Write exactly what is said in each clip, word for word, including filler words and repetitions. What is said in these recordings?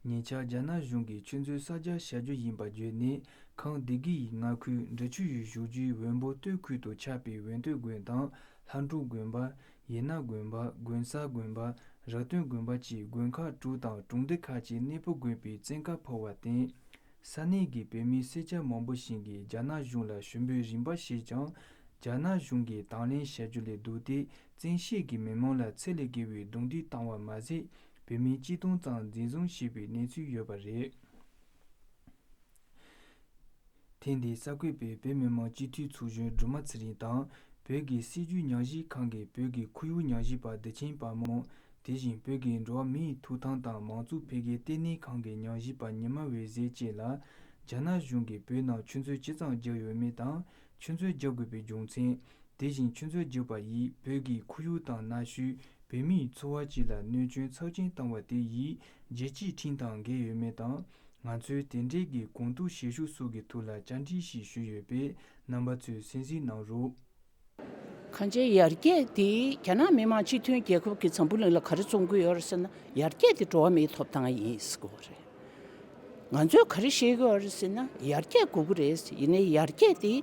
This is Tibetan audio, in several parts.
ཉེ་ཆར་རྒྱ་ནག་གཞུང་གིས་ཆུ་མཛོད་གསར་རྒྱག་བྱ་རྒྱུ་ཡིན་པ་བརྗོད་ནས། ཁང་སྡེ་དགུ་ཡི་མངའ་ཁུལ་འབྲི་ཆུ་ཡུལ་བཞུགས་རྒྱུའི་ཝེ་པོ་སྟོད་ཁུལ་དུ་ཆགས་པའི་ཝེ་སྟོད་དགོན་དང་། ལྷ་འབྲུག་དགོན་པ། ཡེ་ན་དགོན་པ། དགོན་གསར་དགོན་པ། རག་སྟོན་དགོན་པ་བཅས་དགོན་ཁག་དྲུག་དང་གྲོང་སྡེ་ཁག་ཅིག་གནས་སྤོ་དགོས་པའི་བཙན་བཀའ་ཕོག་པར་བརྟེན། ས་གནས་ཀྱི་བོད་མི་སེར་སྐྱ་མང་པོ་ཞིག་གིས་རྒྱ་ནག་གཞུང་ལ་ཞུ་འབོད་རིམ་པ་བྱས་ཀྱང་། རྒྱ་ནག་གཞུང་གིས་དང་ལེན་བྱ་རྒྱུ་ལས་ལྡོག་སྟེ། བཙན་ཤེད་ཀྱིས་མི་མང་ལ་ཚད་ལས་བརྒལ་བའི་རྡུང་རྡེག་བཏང་བ་མ་ཟད། བོད་མི་སྤྱི་བཏང་ཙམ་འཛིན་བཟུང་བྱས་པའི་གནས་ཚུལ་ཡོད་པ་རེད། ཐེངས་འདིའི་གསར་འགོད་པས་བོད་མི་མང་སྤྱི་འཐུས་ཚོགས་གཞོན་སྒྲོལ་མ་ཚེ་རིང་དང་། བོད་ཀྱི་སྲིད་བྱུས་ཉམས་ཞིབ་ཁང་གི་བོད་ཀྱི་ཁོར་ཡུག་ཉམས་ཞིབ་པ་བདེ་ཆེན་དཔལ་མོ། དེ་བཞིན་བོད་ཀྱི་འགྲོ་བ་མིའི་ཐོབ་ཐང་དང་མང་གཙོ་འཕེལ་རྒྱས་ལྟེ་གནས་ཁང་གི་ཉམས་ཞིབ་པ་ཉི་མ་འོད་ཟེར་བཅས་ལ། རྒྱ་ནག་གཞུང་གིས་བོད་ནང་ཆུ་མཛོད་ཇི་ཙམ་རྒྱག་ཡོད་མེད་དང་། ཆུ་མཛོད་རྒྱག་དགོས་པའི་རྒྱུ་མཚན། དེ་བཞིན་ཆུ་མཛོད་རྒྱག་པ་ཡིས་བོད་ཀྱི་ཁོར་ཡུག་དང་གནའ་ཤུལ། བོད་མིའི་འཚོ་བ་བཅས་ལ་གནོད་སྐྱོན་ཚབས་ཆེན་བཏང་བ་དེ་ཡིས་རྒྱལ་སྤྱིའི་ཁྲིམས་དང་འགལ་ཡོད་མེད་དང་། ང་ཚོས་དེ་འབྲེལ་གྱི་གོང་དུ་བཤད་ཕྱོགས་སོགས་ཀྱི་ཐོག་ལ་བཅར་འདྲི་ཞིག་ཞུས་ཡོད་པས། རྣམ་པ་ཚོས་གསན་གཟིགས་གནང་རོགས། གངས་ཅན་ཡར་རྒྱས་དེ་རྒྱ་ནག་མི་དམངས་སྤྱི་མཐུན་རྒྱལ་ཁབ་ཀྱིས་འཛམ་བུ་གླིང་ལ་ག་རེ་བཙོང་གི་ཡོད་རེད་ཟེར་ན། ཡར་རྒྱས་དེ་འགྲོ་བ་མིའི་ཐོབ་ཐང་ཡིན་ཟེར་གྱི་ཡོད་རེད། ང་ཚོས་ག་རེ་བཤད་ཀྱི་ཡོད་རེད་ཟེར་ན། ཡར་རྒྱས་དགོས་ཀྱི་རེད། ཡིན་ནའི་ཡར་རྒྱས་དེ་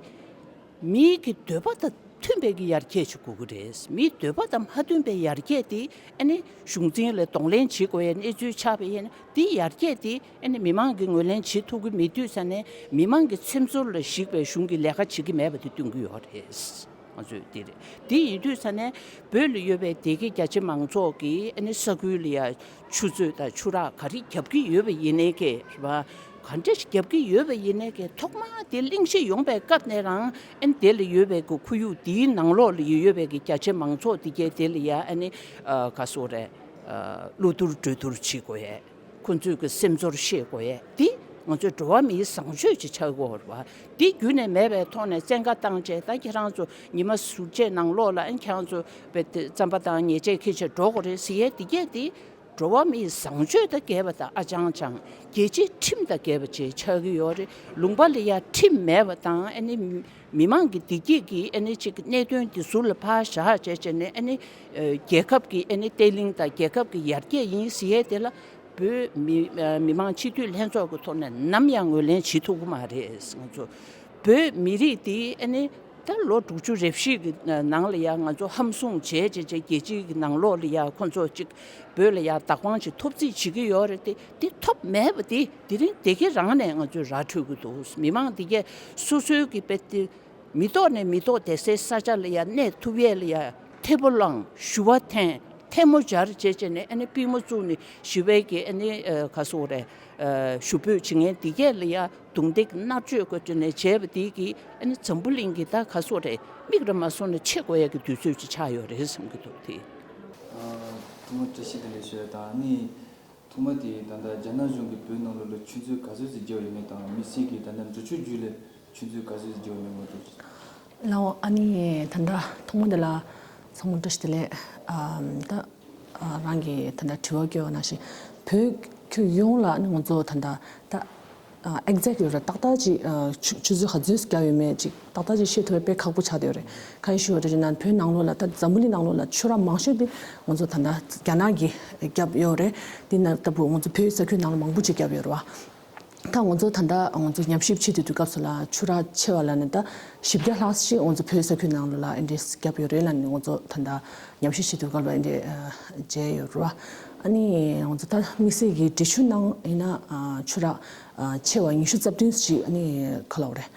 མིའི་གི་འདོད་པ་དང་མཐུན་པའི་གི་ཡར་རྒྱས་ཅིག་དགོས་ཀྱི་རེད། མིའི་འདོད་པ་དང་མ་མཐུན་པའི་ཡར་རྒྱས་དེ་ཨ་ནི་གཞུང་འཛིན་ལ་གདོང་ལེན་བྱེད་དགོས་ཡ་གནས་ཚུལ་ཆགས་པ་ཡིན་ན། དེ་ཡར་རྒྱས་དེ་ཨ་ནི་མི་མང་གིས་ངོས་ལེན་བྱེད་ཐུབ་ཀྱི་མེད་དུས་ཙ་ནས། མི་མང་གི་སེམས་ཚོར་ལ་གཞིགས་པའི་གཞུང་གི་ལས་ཀ་བྱེད་ཀྱི་མེད་པ་དེ་སྟོན་གྱི་ཡོད་རེད། ང་ཚོས་དེ་རེད། དེ་ཡིན་དུས་ཙ་ནས་བོད་ལ་ཡོད་པའི་སྡེ་དགེ་རྒྱ་ཆེ་མང་ཚོགས་ཀྱིས་ཨ་ནི་ས་ཁུལ་ལ་ཡ་ཆུ་མཛོད་དང་ཆུ་རགས་ག་རེ་རྒྱབ་ཀྱི་ཡོད་པ་ཡིན་ནའི་གི་རེད་པ། ག་འདྲ་ཞིག་རྒྱབ་ཀྱི་ཡོད་པ་ཡིན་ནའི་གི་ཐོག་མར་དེ་གླེང་གཞི་ཡོང་པའི་སྐབས་ནས་རང་ཨ་ནི་དེ་ལ་ཡོད་པའི་གི་ཁོར་ཡུག་དེའི་ནང་ལོགས་ལ་ཡོད་པའི་གི་རྒྱ་ཆེ་མང་ཚོགས་དེ་གས་དེ་ལ་ཡ་ཨ་ནི་ཨ་ག་སོ་རེད། ཨ་གློད་བསྡུར་གྲོས་བསྡུར་བྱེད་དགོས་ཡས། ཁོ་ཚོས་ཀྱི་སེམས་ཚོར་ཤེས་དགོས་ཡས་འདི་ང་ཚོའི་འགྲོ་བ་མིའི་བཟང་སྤྱོད་ཅིག་ཆགས་ཀྱི་ཡོད་རེད་བ། འདི་རྒྱུན་ནས་མེད་པའི་ཐོག་ནས་བཙན་བཀའ་བཏང་བྱས། ད་ཁྱེད་རང་ཚོ་ཉི་མ་ཟུར་བཅད་ནང་ལོགས་ལ་ཨ་ཁྱེད་རང་ཚོ་བེ་རྩམ་པ་དང་ཉེས་ཆད་ཁྱེར་བྱས་འགྲོ་དགོས་རེད་ཟེར་ཡས་འདི་གས་འདི་འགྲོ་བ་མིའི་བཟང་སྤྱོད་དང་འགལ་བ་དང་ཨ་ཅང་ཅང་རྒྱལ་སྤྱིའི་ཁྲིམས་དང་འགལ་བ་བཅས་ཆགས་ཀྱི་ཡོད་རེད། ལུང་པ་ལ་ཡ་ཁྲིམས་མེད་པ་དང་ཨ་ནི། མི་མང་གི་བདེ་སྐྱིད་ཀྱི་ཨ་ནི་ཅིག་གནད་དོན་དེ་ཟུར་ལ་ཕར་བཞག་བྱས་བྱས་ནས། ཨ་ནི་ཨ་རྒྱལ་ཁབ་ཀྱི་ཨ་ནི་བརྟན་ལྷིང་དང་རྒྱལ་ཁབ་ཀྱི་ཡར་རྒྱས་ཡིན་ཟེར་ཡས་དེ་ལ་བོད་མི་ཨ་མི་དམངས་སྤྱི་འཐུས་ལྷན་ཚོགས་ཀྱི་ཐོག་ནས་ནམ་ཡང་ངོས་ལེན་བྱེད་ཐུབ་ཀྱི་མ་རེད། ང་ཚོ་བོད་མི་རིགས་དེ་ཨ་ནི་ད་ལོ་དྲུག་ཅུ་རེ་བཞི་གི་ནང་ལ་ཡང་ང་ཚོ་ཧམ་བཟུང་བྱས་བྱས་བྱས་རྒྱལ་སྤྱིའི་གི་ནང་ལོགས་ལ་ཡང་ཁོ་ཚོ་ཅིག་བོད་ལ་ཡང་བདག་དབང་ཅིག་འཐོབ་རྩིས་བྱེད་ཀྱི་ཡོད་རེད་དེ། དེ་ཐོབ་མེད་པ་དེ་དེ་རིང་དེ་གའི་རང་ནས་ང་ཚོས་ར་འཕྲོད་ཀྱི་འདུག་མི་མང་དེ་གས་སོ་སོའི་གི་དཔེ་དེ་མི་ཐོག་ནས་མི་ཐོག་བསྡད་སའི་ས་ཆ་ལ་ཡ་གནས་ཐུབ་ཡས་ལ་ཡ་ཐེ་བོ་བླངས། ཞུ་བ་འཐེན། ཐལ་མོ་སྦྱར་བྱས་བྱས་ནས་ཨ་ནི་པུས་མོ་བཙུགས་ནས་ཞུ་བའི་གི་ཨ་ནི་ཨ་ག་སོ་རེད། ཨ་ཞུ་འབོད་བྱེད་མཁན་དེ་གས་ལ་ཡ་རྡུང་རྡེག་མནར་གཅོད་བཀོལ་བྱས་ནས་བྱས་པ་དེ་གིས་ཨ་ནི་འཛམ་བུ་གླིང་གི་ད་ག་སོ་རེད། མིག་ར་མ་སོང་ན་ཆེ་དགོས་ཡས་ཀྱི་དུས་ཚོད་ཅིག་ཆགས་ཡོད་རེད་བསམ་གྱི་འདུག་དེ། ཨ་ཐོག་མར་བཀྲ་ཤིས་བདེ་ལེགས་ཞུ་ཡ་དང་། ཨ་ནི་ཐོག་མ་དེ་ད་ལྟ་རྒྱ་ནག་གཞུང་གིས་བོད་ནང་ལོགས་ལ་ཆུ་མཛོད་ག་ཚོད་ཅིག་བརྒྱབ་ཡོད་མེད་དང་། དམིགས་བསལ་གྱིས་ད་ལྟ་འབྲི་ཆུ་རྒྱུད་ལ་ཆུ་མཛོད་ག་ཚོད་ཅིག་བརྒྱབ་ཡོད་མེད་སྐོར་དེ། ལགས་འོ། ཨ་ནི་ད་ལྟ་ཐོག་མ་དེ་ལ་ཚང་མ་བཀྲ་ཤིས་བདེ་ལེགས། ཨམ་ད་ཨ་རང་གིས་ད་ལྟ་དྲི་བ་བཀོད་པ་ནང་བཞིན་བོད་ཁྱོན་ཡོངས་ལ་ཨ་ནི་ང་ཚོ་ད་ལྟ་ད་ཨ་exactly ཡོད་ར། ཏག་ཏག་ཅིག་ཨ་ཆུ་ཆུ་ཚོད་ག་ཚོད་བརྒྱབ་ཡོད་མེད་ཅིག་ཏག་ཏག་ཅིག་ཤེས་ཐུབ་པ་དཔེ་ཁག་པོ་ཆགས་བསྡད་ཡོད་རེད། གང་ཡིན་ཞུ་བ་འདྲ་བྱས་ན་བོད་ནང་ལོགས་ལ་ད་འཛམ་བུ་གླིང་ནང་ལོགས་ལ་ཆུ་རགས་མང་ཤོས་དེ་ང་ཚོ་ད་ལྟ་རྒྱ་ནག་གིས་བརྒྱབ་ཡོད་རེད། དེ་ན་ལྟ་བུ་ང་ཚོ་བོད་ས་ཁུལ་ནང་ལ་མང་པོ་ཅིག་བརྒྱབ་ཡོད་རེད་བ། ད་ང་ཚོ་ད་ལྟ་ང་ཚོ་ཉམས་ཞིབ་བྱེད་དུས་དུས་སྐབས་སུ་ལ་ཆུ་རགས་ཆེ་བ་ལ་ནི་ད་བཞི་བརྒྱ་ལྷག་ཞིག་ང་ཚོ་བོད་ས་ཁུལ་ནང་ལ་ལ་ཨེ་འདྲས་བརྒྱབ་ཡོད་རེད་ལ་ནི། ང་ཚོ་ད་ལྟ་ཉམས་ཞིབ་བྱེད་དུས་སྐབས་ལ་ཨེ་འདྲས་མཇལ་ཡོད་རེད་བ། ཨ་ནི་ང་ཚོ་ད་དམིགས་བསལ་གྱི་འབྲི་ཆུ་ནང་ཡིན་ན་ཆུ་རགས་ཆེ་བ་ཉི་ཤུ་རྩ་བདུན་ཞིག་ཨ་ནི་ག་ལབ་དགོས་རེད།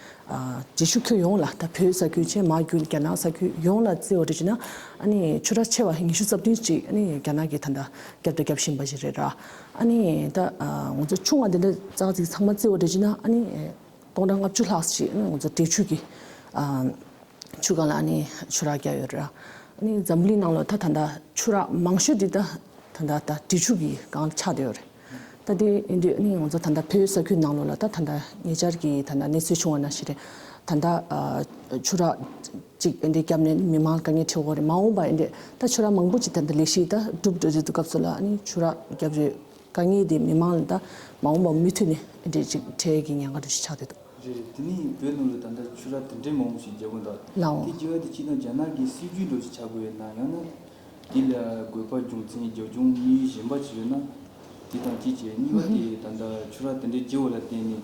འབྲི་ཆུ་ཁྱོན་ཡོངས་ལ་ད་བོད་ས་ཁུལ་བྱས་མར་རྒྱུད་རྒྱ་ནག་ས་ཁུལ་ཡོངས་ལ་བརྩི་བ་འདྲ་བྱས་ན་ཨ་ནི་ཆུ་རགས་ཆེ་བ་ཉི་ཤུ་རྩ་བདུན་ཅིག་ཨ་ནི་རྒྱ་ནག་གིས་ད་ལྟ་བརྒྱབ་དང་བརྒྱབ་བཞིན་པ་ཞིག་རེད་ར། ཨ་ནི་ད་ང་ཚོ་ཆུང་བ་དེ་འདྲ་ཙག་ཙིག་ཚང་མ་བརྩི་བ་འདྲ་བྱས་ན་ཨ་ནི་སྟོང་ཕྲག་ལྔ་བཅུ་ལྷག་ཅིག་ཨ་ནི་ང་ཚོ་འབྲི་ཆུ་གི་ཆུ་སྒང་ལ་ཨ་ནི་ཆུ་རགས་བརྒྱབ་ཡོད་ར། ཨ་ནི་འཛམ་བུ་གླིང་ནང་ལ་ད་ད་ལྟ་ཆུ་རགས་མང་ཤོས་འདི་ད་ད་ལྟ་ད་འབྲི་ཆུ་གི་སྒང་ཆགས་བསྡད་ཡོད་རེད། ད་དེ་ཡིན་དུས་ནི་ང་ཚོ་ད་ལྟ་བོད་ས་ཁུལ་ནང་ལོགས་ལ་ད་ད་ལྟ་ཉེ་ཆར་གྱི་ད་ལྟ་གནས་ཚུལ་བྱུང་བ་ནང་བཞིན་རེད། ད་ལྟ་ཨ་ཆུ་རགས་ཅིག་འདི་བརྒྱབ་ནས་མི་མང་དཀའ་ངལ་འཕྲད་ཀྱི་ཡོད་རེད། མ་འོངས་པ་འདི་ད་ཆུ་རགས་མང་པོ་ཅིག་ད་ལྟ་ལས་གཞི་ད་གྲུབ་འགྲོ་དུས་སྐབས་སུ་ལ་ནི་ཆུ་རགས་བརྒྱབ་རེད། དཀའ་ངལ་དེ་མི་མང་ལ་ད་མ་འོངས་པ་མུ་མཐུད་ནས་འདི་ཅིག་འཕྲད་ཀྱི་ཉེན་ཁ་འདྲ་ཞིག་ཆགས་བསྡད་འདུག་རེད་རེད། དེ་ནི་བོད་ནང་ལ་ད་ལྟ་ཆུ་རགས་དེ་འདྲའི་མང་པོ་ཞིག་བརྒྱབ་ཀྱི་འདུག་ལའོ། དེ་བརྒྱབ་པ་དེ་སྤྱིར་བཏང་རྒྱ་ནག་གི་སྲིད་ཇུས་འདྲ་ཞིག་ཆགས་ཀྱི་ཡོད་ན། ཡང་ན་དེ་ལ་དགོས་པ་རྒྱུ་མཚན་རྒྱབ་ལྗོངས་དམིགས་ཡུལ་གཞན་པ་ཞིག་ཡོད་ན། དེ་དང་གཅིག་བྱས། གཉིས་པ་དེ་ད་ལྟ་ཆུ་རགས་དེ་འདྲའི་རྒྱས་པ་ལ་བརྟེན་ནས་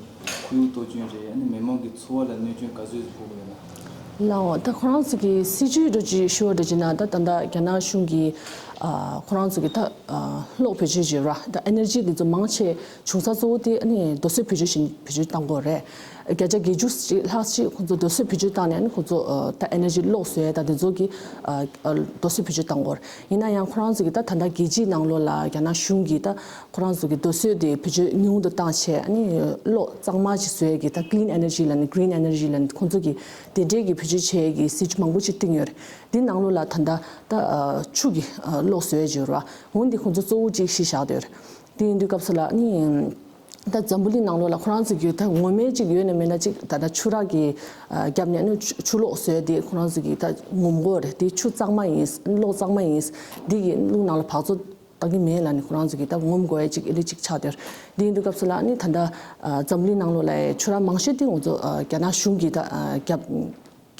ཁོར་ཡུག་གཏོར་སྐྱོན་རེད། ཨ་ནི་མི་མང་གི་འཚོ་བ་ལ་གནོད་སྐྱོན་ག་ཚོད་ཕོག་གི་ཡོད་ན། ལའོ། ད་ཁོ་རང་ཚོ་གི་སྲིད་ཇུས་འདྲ་ཅིག་ཞུ་བ་འདྲ་བྱས་ན། ད་ད་ལྟ་རྒྱ་ནག་གཞུང་གིས་ཨ་ཁོ་རང་ཚོ་གི་ད་ཨ་གློག་བེད་སྤྱོད་བྱེད་ར། ད་ཨེ་ནར་ཇི་དེ་ཚོ་མང་ཆེ་བྱུང་ས་གཙོ་བོ་དེ་ཨ་ནི་རྡོ་སོལ་བེད་སྤྱོད་བྱེད་བེད་སྤྱོད་བཏང་གི་ཡོད་རེད། བརྒྱ་ཆ་བརྒྱད་ཅུ་ཅིག་ལྷག་ཅིག་ཁོང་ཚོ་རྡོ་སོལ་བེད་སྤྱོད་བཏང་ནས། ཨ་ནི་ཁོང་ཚོ་ཨ་ད་ཨེ་ནར་ཇི་གློག་བཟོ་ཡས་ད་དེ་ཚོ་གི་ཨ་ཨ་རྡོ་སོལ་བེད་སྤྱོད་བཏང་གི་ཡོད་རེད། ཡིན་ན་ཡང་ཁོ་རང་ཚོ་གི་ད་ད་ལྟ་རྒྱལ་སྤྱིའི་ནང་ལོགས་ལ་རྒྱ་ནག་གཞུང་གིས་ད་ཁོ་རང་ཚོ་གི་རྡོ་སོལ་དེ་བེད་སྤྱོད་ཉུང་དུ་བཏང་བྱས། ཨ་ནི་གློག་གཙང་མ་ཅིག་བཟོ་ཡས་ཀྱི་ད་ཀི་ལིན་ཨེ་ནར་ཇི་ལབ་ནས། གི་རིན་ཨེ་ནར་ཇི་ལབ་ནས། ཁོང་ཚོ་གིས་དེ་འདྲས་ཀྱི་བེད་སྤྱོད་བྱེད་ཡས་ཀྱི་སྲིད་ཇུས་མང་པོ་ཅིག་བཏིང་ཡོད་རེད། དེ་ནང་ལོགས་ལ་ད་ལྟ་ད་ཆུ་གི་གློག་བཟོ་ཡས་ཅིག་ཡོད་རེད་བ། འོ་འདི་ཁོང་ཚོ་གཙོ་བོ་ཅིག་གཞི་བཞག་བསྡད་ཡོད་རེད། དེ་ཡིན་དུས་སྐབས་སུ་ལ་ཨ་ནི། ད་འཛམ་བུ་གླིང་ནང་ལོགས་ལ་ཁོ་རང་ཚོ་གི་ད་ངོ་མས་ཅིག་ཡོད་ན་མེད་ན་ཅིག་ད་ལྟ་ཆུ་རགས་ཀྱི་ཨ་རྒྱབ་ནས་ཨ་ནི་ཆུ་ཆུ་གློག་བཟོས་ཏེ་ཁོ་རང་ཚོ་གི་ད་ངོམ་གྱི་ཡོད་རེད། དེ་ཆུ་གཙང་མ་ཡིན། གློག་གཙང་མ་ཡིན། འདི་གི་གློག་ནང་ལ་འབག་བཙོག་བཏང་གི་མེད་ལབ་ནས་ཁོ་རང་ཚོ་གི་ད་ངོམ་དགོས་ཡ་ཅིག་ཨེ་འདྲ་ཅིག་ཆགས་བསྡད་ཡོད་རེད། འདི་ཡིན་དུས་སྐབས་སུ་ལ་ཨ་ནི་ད་ལྟ་ཨ་འཛམ་བུ་གླིང་ནང་ལོགས་ལ་ཆུ་རགས་མང་ཤོས་དེ་ང་ཚོ་ཨ་རྒྱ་ནག་གཞུང་གིས་ད་ཨ་རྒྱབ་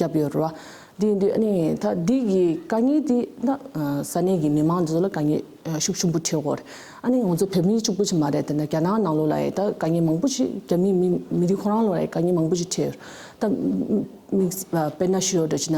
རྒྱབ་ཡོད་རེད་བ། འདི་ཡིན་དུས་ཨ་ནི་ད་འདི་གི་དཀའ་ངལ་འདི་ད་ཨ་ས་གནས་ཀྱི་མི་མང་ཚོ་ལ་དཀའ་ངལ་ཨ་ཤུགས་ཆེན་པོ་འཕྲད་ཡོད་རེད། ཨ་ནི་ང་ཚོ་བོད་མི་གཅིག་པུ་ཅིག་མ་རེད། དེ་ནས་རྒྱ་ནག་ནང་ལོགས་ལ་ཡང་ད་དཀའ་ངལ་མང་པོ་ཞིག་རྒྱ་མི་མི་མི་རིགས་ཁོ་རང་ལ་ཡང་དཀའ་ངལ་མང་པོ་ཞིག་འཕྲད་ཡོད་རེད། ད་དམིགས་དཔེར་ན་ཞུ་ཡ་འདྲ་བྱས་ན།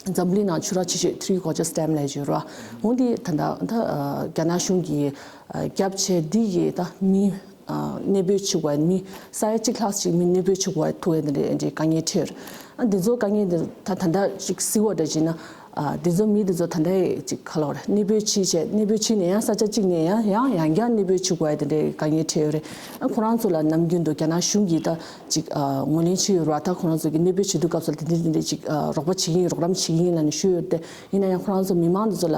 འཛམ་བུ་གླིང་ནང་ཆུ་རགས་ཆེ་ཤོས་Three Gorges Dam ལབ་ཡོད་རེད་བ། འོ་འདི་ད་ལྟ་ད་ཨ་རྒྱ་ནག་གཞུང་གིས་ཨ་རྒྱབ་བྱས་འདི་གིས་ད་མི་ཨ་གནས་སྤོས་བྱེད་དགོས་པ། མི་ས་ཡ་གཅིག་ལྷག་ཅིག་མི་གནས་སྤོས་བྱེད་དགོས་པ་ཐུག་ཡ་འདི་འདྲའི་འདི་འདྲའི་དཀའ་ངལ་འཕྲད་ཡོད་རེད། ཨ་འདི་ཚོ་དཀའ་ངལ་འདི་ད་ད་ལྟ་ཅིག་གཟིགས་པ་འདྲ་བྱས་ན། ཨ་འདི་ཚོ་མི་འདི་ཚོ་ད་ལྟ་ཅིག་ག་ལབ་རེད། གནས་སྤོས་བྱས་བྱས། གནས་སྤོས་བྱས་ནས་ཡང་ས་ཆ་གཅིག་ནས་ཡང་ཡང་ཡང་བསྐྱར་གནས་སྤོས་བྱེད་དགོས་ཡ་འདི་འདྲའི་དཀའ་ངལ་འཕྲད་ཡོད་རེད། ཨ་ཁོ་རང་ཚོ་ལ་ནམ་རྒྱུན་དུ་རྒྱ་ནག་གཞུང་གིས་ད་ཅིག་ཨ་ངོས་ལེན་བྱས་ཡོད་རེད་བ། ད་ཁོ་རང་ཚོ་གི་གནས་སྤོས་བྱེད་དུས་སྐབས་སུ་ལ་དེ་འདྲ་དེ་འདྲ་ཅིག་ཨ་རོགས་པ་བྱེད་ཀྱི་ཡིན། རོགས་རམ་བྱེད་ཀྱི་ཡིན་ལབ་ནས་ཞུས་ཡོད་རེད་དེ། ཡིན་ན་ཡང་ཁོ་རང་ཚོ་མི་མང་འདི་ཚོ་ལ་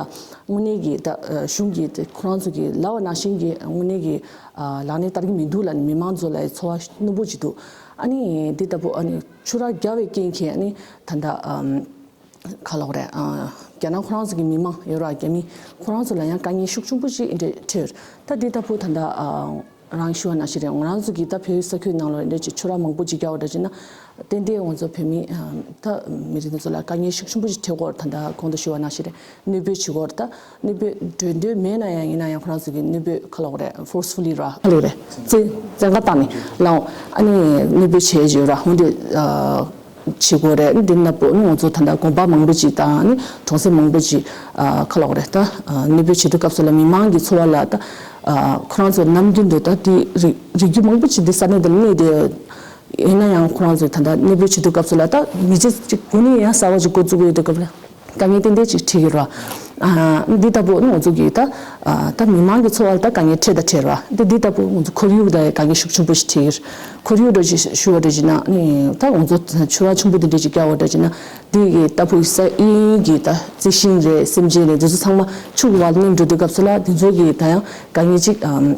དངོས་གནས་ཀྱི་ད་ཨ་གཞུང་གིས་དེ་ཁོ་རང་ཚོ་གི་ལབ་པ་ནང་བཞིན་གྱི་དངོས་གནས་ཀྱི་ཨ་ལག་ལེན་བསྟར་གྱི་མི་འདུག་ལབ་ནས་མི་མང་ཚོ་ལ་ཚོར་བ་སྣུམ་པོ་ཅིག་འདུག་ཨ་ནི་འདི་ལྟ་བུ་ཨ་ནི་ཆུ་རགས་རྒྱག་པའི་རྐྱེན་གྱིས་ཨ་ནི་ད་ལྟ་ཨམ་ག་ལབ་དགོས་རེད། ཨ་རྒྱ་ནག་ཁོ་རང་ཚོ་གི་མི་མང་ཡོད་ར། རྒྱ་མི་ཁོ་རང་ཚོ་ལ་ཡང་དཀའ་ངལ་ཤུགས་ཆེན་པོ་ཞིག་འདི་འདྲ་འཕྲད་ཡོད་རེད། ད་འདི་ལྟ་བུ་ད་ལྟ་ཨ་རང་ཞུ་བ་ནང་བཞིན་རེད། ང་རང་ཚོ་གི་ད་བོད་ས་ཁུལ་ནང་ལ་འདི་འདྲ་ཅིག་ཆུ་རགས་མང་པོ་ཅིག་རྒྱག་པ་འདྲ་བྱས་ན། ཏན་ཏན་ང་ཚོ་བོད་མི་ཨ་ད་མི་རིགས་འདི་ཚོ་ལ་དཀའ་ངལ་ཤུགས་ཆེན་པོ་ཞིག་འཕྲད་ཀྱི་ཡོད་རེད། ད་ལྟ་གོང་དུ་ཞུ་བ་ནང་བཞིན་རེད། གནས་སྤོས་བྱེད་ཀྱི་ཡོད་རེད། ད་གནས་སྤོས་འགྲོ་འདོད་མེད་ན་ཡང་ཡིན་ན་ཡང་ཁོ་རང་ཚོ་གི་གནས་སྤོས་ག་ལབ་དགོས་རེད། ཕོར་སི་ཕུ་ལི་ར་ག་ལབ་དགོས་རེད། བཙན་བཙན་བཀའ་བཏང་ནས་ལའོ། ཨ་ནི་གནས་སྤོས་བྱས་བྱས་ར། འོ་འདི་ཨ་བྱེད་ཀྱི་ཡོད་རེད། འདི་ནང་བཞིན་ང་ཚོ་ད་ལྟ་དགོན་པ་མང་པོ་ཅིག་དང་ནི་གྲོང་གསེབ་མང་པོ་ཅིག་ཨ་ག་ལབ་དགོས་རེད། ད་ཨ་གནས་སྤོས་བྱེད་དུས་སྐབས་སུ་ལ་མི་མང་གི་འཚོ་བ་ལ་ད་ཨ་ཁོ་རང་ཚོ་ནམ་རྒྱུན་དུ་ད་དེ་རི་རི་རྒྱུད་མང་པོ་ཅིག་འདི་ས་གནས་འདི་ལ་གནས་བསྡད་ཡོད། ཡིན་ན་ཡང་ཁོ་རང་ཚོས་ད་ལྟ་གནས་སྤོས་བྱེད་དུས་སྐབས་སུ་ལ་ད་མི་ཚེ་གཅིག་གོ་ནས་ཡང་གསར་པ་ཅིག་འགོ་བཙུགས་ཀྱི་ཡོད་དུས་སྐབས་ལ་དཀའ་ངལ་ཏན་ཏན་ཅིག་འཕྲད་ཀྱི་རེད། ཨ་འདི་ལྟ་བུ་ནི་ང་ཚོ་གི་ད་ཨ་ད་མི་མང་གི་འཚོ་བ་ལ་ད་དཀའ་ངལ་འཕྲད་ད་འཕྲད་རེད། འདི་འདི་ལྟ་བུ་ང་ཚོ་ཁོར་ཡུག་ད་དཀའ་ངལ་ཤུགས་ཆེན་པོ་ཞིག་འཕྲད་ཀྱི་རེད། ཁོར་ཡུག་འདྲ་ཞིག་ཞུ་བ་འདྲ་བྱས་ན་ནི་ད་ང་ཚོ་ཆུ་རགས་ཆེན་པོ་འདི་འདྲ་ཅིག་རྒྱག་པ་འདྲ་བྱས་ན། འདི་གི་ལྟ་བུ་ས་དབྱིངས་ཀྱི་ད་རྩི་ཤིང་རེད། སེམས་ཅན་རེད། འདི་ཚོ་ཚང་མ་ཆུ་གི་བར་ལ་ནེམ་འགྲོ་དུས་སྐབས་སུ་ལ་འདི་ཚོ་གི་ད་ཡང་དཀའ་ངལ་ཅིག་ཨམ།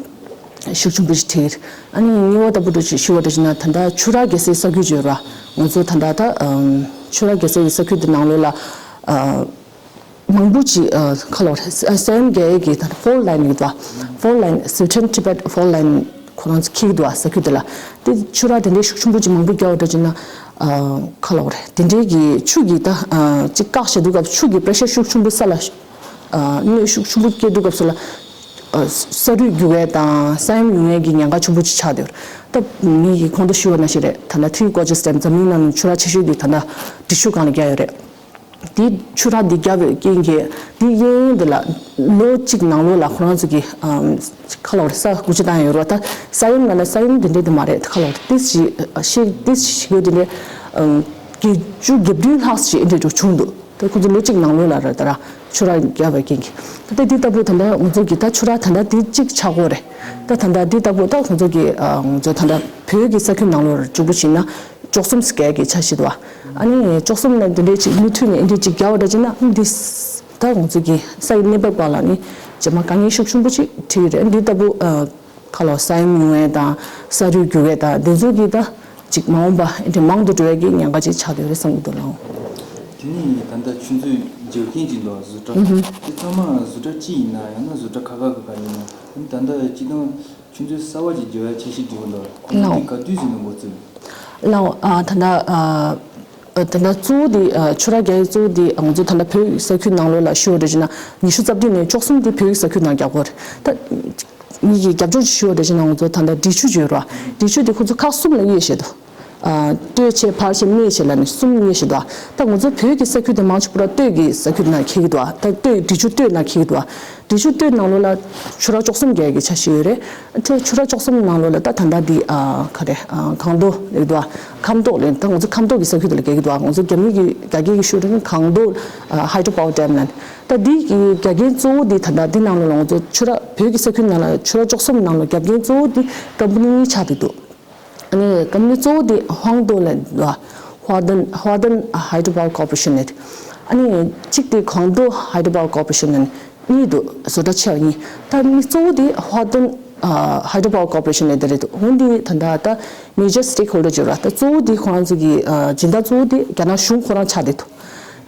ཤུགས་ཆེན་པོ་ཞིག་འཕྲད། ཨ་ནི་གཉིས་པ་ལྟ་བུ་འདྲ་ཞིག་ཞུ་བ་འདྲ་ཞིག་ན། ད་ལྟ་ཆུ་རགས་རྒྱག་སའི་ས་ཁུལ་ཅིག་ཡོད་ར། ང་ཚོ་ད་ལྟ་ད་ཨམ་ཆུ་རགས་རྒྱག་སའི་ས་ཁུལ་དེ་ནང་ལོགས་ལ་ཨ་མང་པོ་ཅིག་ཨ་ག་ལབ་དགོས་རེད། ས་ས་ཡོམ་རྒྱག་ཡས་ཀྱི་ད་ཕོལ་ལ་ཡིན་ད། ཕོལ་ལ་ཡིན། Southern Tibet Fault Line ཁོ་རང་ཚོ་འཁྱེར་གྱི་འདུག་ཨ། ས་ཁུལ་དེ་ལ་དེ་ཆུ་རགས་དེ་འདྲའི་ཤུགས་ཆེན་པོ་ཅིག་མང་པོ་རྒྱག་པ་འདྲ་ཞིག་ན། ཨ་ག་ལབ་དགོས་རེད། དེ་འདྲའི་གི་ཆུ་གི་ད་ཨ་ཅིག་བཀག་བཞག་དུས་སྐབས་ཆུ་གི་པེ་རེ་ཤར་ཤུགས་ཆེན་པོ་ས་ལ་ཨ་གནོད་ཤུགས་ཆེན་པོ་སྐྱེལ་དུས་སྐབས་སུ་ལ། ཨ་ས་རུད་རྒྱུག་ཡས་དང་ས་ཡོམ་ཡོང་ཡས་ཀྱི་ཉེན་ཁ་ཆེན་པོ་ཅིག་ཆགས་བསྡད་ཡོད་རེད། ད་ངེད་ཀྱིས་གོང་དུ་ཞུས་པ་ནང་བཞིན་རེད། ད་ལྟ་Three Gorges Dam འཛམ་གླིང་ནང་ནས་ཆུ་རགས་ཆེ་ཤོས་དེ་ད་ལྟ་འབྲི་ཆུ་སྒང་ལ་རྒྱག་ཡོད་རེད། དེ་ཆུ་རགས་འདི་རྒྱག་པའི་རྐྱེན་གྱིས་དེ་གཡས་གཡོན་དེ་ལ་ལོ་གཅིག་ནང་ལོགས་ལ་ཁོ་རང་ཚོ་གི་ཨམ་ག་ལབ་དགོས་རེད། ས་རྒུད་ཆུ་བཏང་ཡོད་རེད་བ། ད་ས་ཡོམ་ལབ་ན་ས་ཡོམ་དེ་འདྲས་དེ་མ་རེད། ག་ལབ་དགོས་རེད། ཏིས་ཞིག་ཤེས་ཏིས་ཞིག་ཡོད་དེ་འདྲས་ཨམ་བརྒྱད་ཅུ་གྱ་བདུན་ལྷག་ཞིག་འདྲས་འགྲོ་བྱུང་འདུག་ད་ཁོ་ཚོ་ལོ་གཅིག་ནང་ལོགས་ལ་རེད། ད་ར་ཆུ་རགས་རྒྱག་པའི་རྐྱེན་གྱིས། ད་ལྟ་འདི་ལྟ་བུ་ད་ལྟ་ང་ཚོ་གི་ད་ཆུ་རགས་ད་ལྟ་འདི་གཅིག་ཆགས་ཀྱི་ཡོད་རེད། ད་ད་ལྟ་འདི་ལྟ་བུ་ད་ང་ཚོ་གི་ཨ་ང་ཚོ་ད་ལྟ་བོད་ཀྱི་ས་ཁུལ་ནང་ལོགས་ལ་འཇུག་པ་ཞིག་ན་ཅོག་གསུམ་ཟེར་མཁན་གྱི་ཆ་ཞིག་འདུག་བ། ཨ་ནི་ཅོག་གསུམ་ནས་འདི་འདྲའི་ཅིག་མུ་མཐུད་ནས་འདི་འདྲའི་ཅིག་རྒྱག་པ་འདྲ་བྱས་ན་འདི་ད་ང་ཚོ་གི་ས་ཡི་གནས་བབ་སྒང་ལ་ནི་རྗེས་མ་དཀའ་ངལ་ཤུགས་ཆེན་པོ་ཅིག་འཕྲད་ཀྱི་རེད། འདི་ལྟ་བུ་ཨ། ཁ་ལོ་ས་ཡོམ་ཡོང་ཡས་དང་ས་རུད་རྒྱུག་ཡས་དང་དེ་ཚོ་གི་ད་ཅིག་མ་འོངས་པ་དེ་མང་དུ་འགྲོ་ཡས་ཀྱི་ཉེན་ཁ་ཅིག་ཆགས་བསྡད་ཡོད་རེད་བསམ་གྱི་འདུག་ལགས། དེ་ནས་ད་ལྟ་ཆུ་མཛོད་རྒྱག་མཁན་ཅིག་འདུག་བཟོ་གྲྭ། ཨུ་ཧུ། དེ་ཚང་མ་བཟོ་གྲྭ་གཅིག་ཡིན་ན་ཡང་ན་བཟོ་གྲྭ་ཁག་ཁག་གི་སྒང་ཡིན་ན། ད་ལྟ་སྤྱིར་བཏང་ཆུ་མཛོད་གསར་པ་ཅིག་རྒྱག་ཡ་འཆར་གཞི་བསྒྲིགས་པ་འདུག་ཁོང་ཚོ་དེ་ག་དུས་ཟིན་ན་འགོ་ཚུགས། ལགས། ཨ་ད་ལྟ་ཨ་ད་ལྟ་གཙོ་བོ་དེ་ཨ་ཆུ་རགས་རྒྱག་ཡས་གཙོ་བོ་དེ་ང་ཚོ་ད་ལྟ་བོད་ས་ཁུལ་ནང་ལོགས་ལ་ཞུ་བ་འདྲ་བྱས་ན་ཉི་ཤུ་རྩ་བདུན་ནས་བཅུ་གསུམ་དེ་བོད་ས་ཁུལ་ནང་རྒྱག་གི་ཡོད་རེད། ད་ ངེད་ཀྱིས་རྒྱབ་ལྗོངས་ཅིག་ཞུ་བ་འདྲ་བྱས་ན་ང་ཚོ་ད་ལྟ་འབྲི་ཆུ་ཅིག་ཡོད་རེད་བ། འབྲི་ཆུ་དེ་ཁོ་ཚོ་ཁག་གསུམ་ལ་དབྱེ་བྱས་འདུག་ཨ། སྟོད་ཆེ་བར་ཆེ་སྨད་ཆེ་ལབ་ནས་གསུམ་དབྱེ་བྱས་འདུག་ད་ང་ཚོ་བོད་ཀྱི་ས་ཁུལ་དེ་མང་ཆེ་པོ་ར་སྟོད་ཀྱི་ས་ཁུལ་ནང་འཁེལ་གྱི་འདུག་ད་སྟོད་འབྲི་ཆུ་སྟོད་ནང་འཁེལ་གྱི་འདུག་འབྲི་ཆུ་སྟོད་ནང་ལོགས་ལ་ཆུ་རགས་བཅུ་གསུམ་བརྒལ་གྱི་ཆ་ཤས་ཡོད་རེད། དེ་ཆུ་རགས་བཅུ་གསུམ་ནང་ལོགས་ལ་ད་ད་ལྟ་འདི་ཨ་ག་རེ་ཨ་སྒང་ཏོག་ལབ་འདུག་ཁམས་ཏོག་ལབ། ད་ང་ཚོ་ཁམས་ཏོག་གི་ས་ཁུལ་དེ་ལ་འཁེལ་གྱི་འདུག་ང་ཚོ་རྒྱ་མི་གི་རྒྱ་སྐད་ཀྱི་ཤོད་དུས་སྒང་ཏོག་ཨ་hydropower dam ལབ། ད་འདི་གི་རྒྱ་རྒན་གཙོ་བོ་འདི་ད་ལྟ་འདི་ནང་ལོགས་ལ་ང་ཚོ་ཆུ་རགས་བོད་ཀྱི་ས་ཁུལ་ནང་ལ་ཆུ་རགས་བཅུ་གསུམ་ནང་ལ་རྒྱབ་འགན་གཙོ་བོ་འདི་ཀམ་པ་ནི་གཉིས་ཆགས་བསྡད་འདུག་ཨ་ནི་ཀམ་པ་ནི་གཙོ་བོ་འདི་ཧུའང་ཏོ་ལབ་འདུག Huadong Huadong Hydropower Corporation ལབ། ཨ་ནི་གཅིག་དེ་Guangdong Hydropower Corporation ལབ་གཉིས་འདུག་བཟོ་གྲྭ་ཆེ་བ་གཉིས། ད་མི་གཙོ་བོ་དེ་Huadong ཨ་Hydropower Corporation ལབ་དེ་རེད་འདུག་འོན་ཏེ་ད་ལྟ་ད་major stakeholder ཅིག་ར། ད་གཙོ་བོ་དེ་ཁོ་རང་ཚོ་གི་ཨ་སྦྱིན་བདག་གཙོ་བོ་དེ་རྒྱ་ནག་གཞུང་ཁོ་རང་ཆགས་བསྡད་འདུག་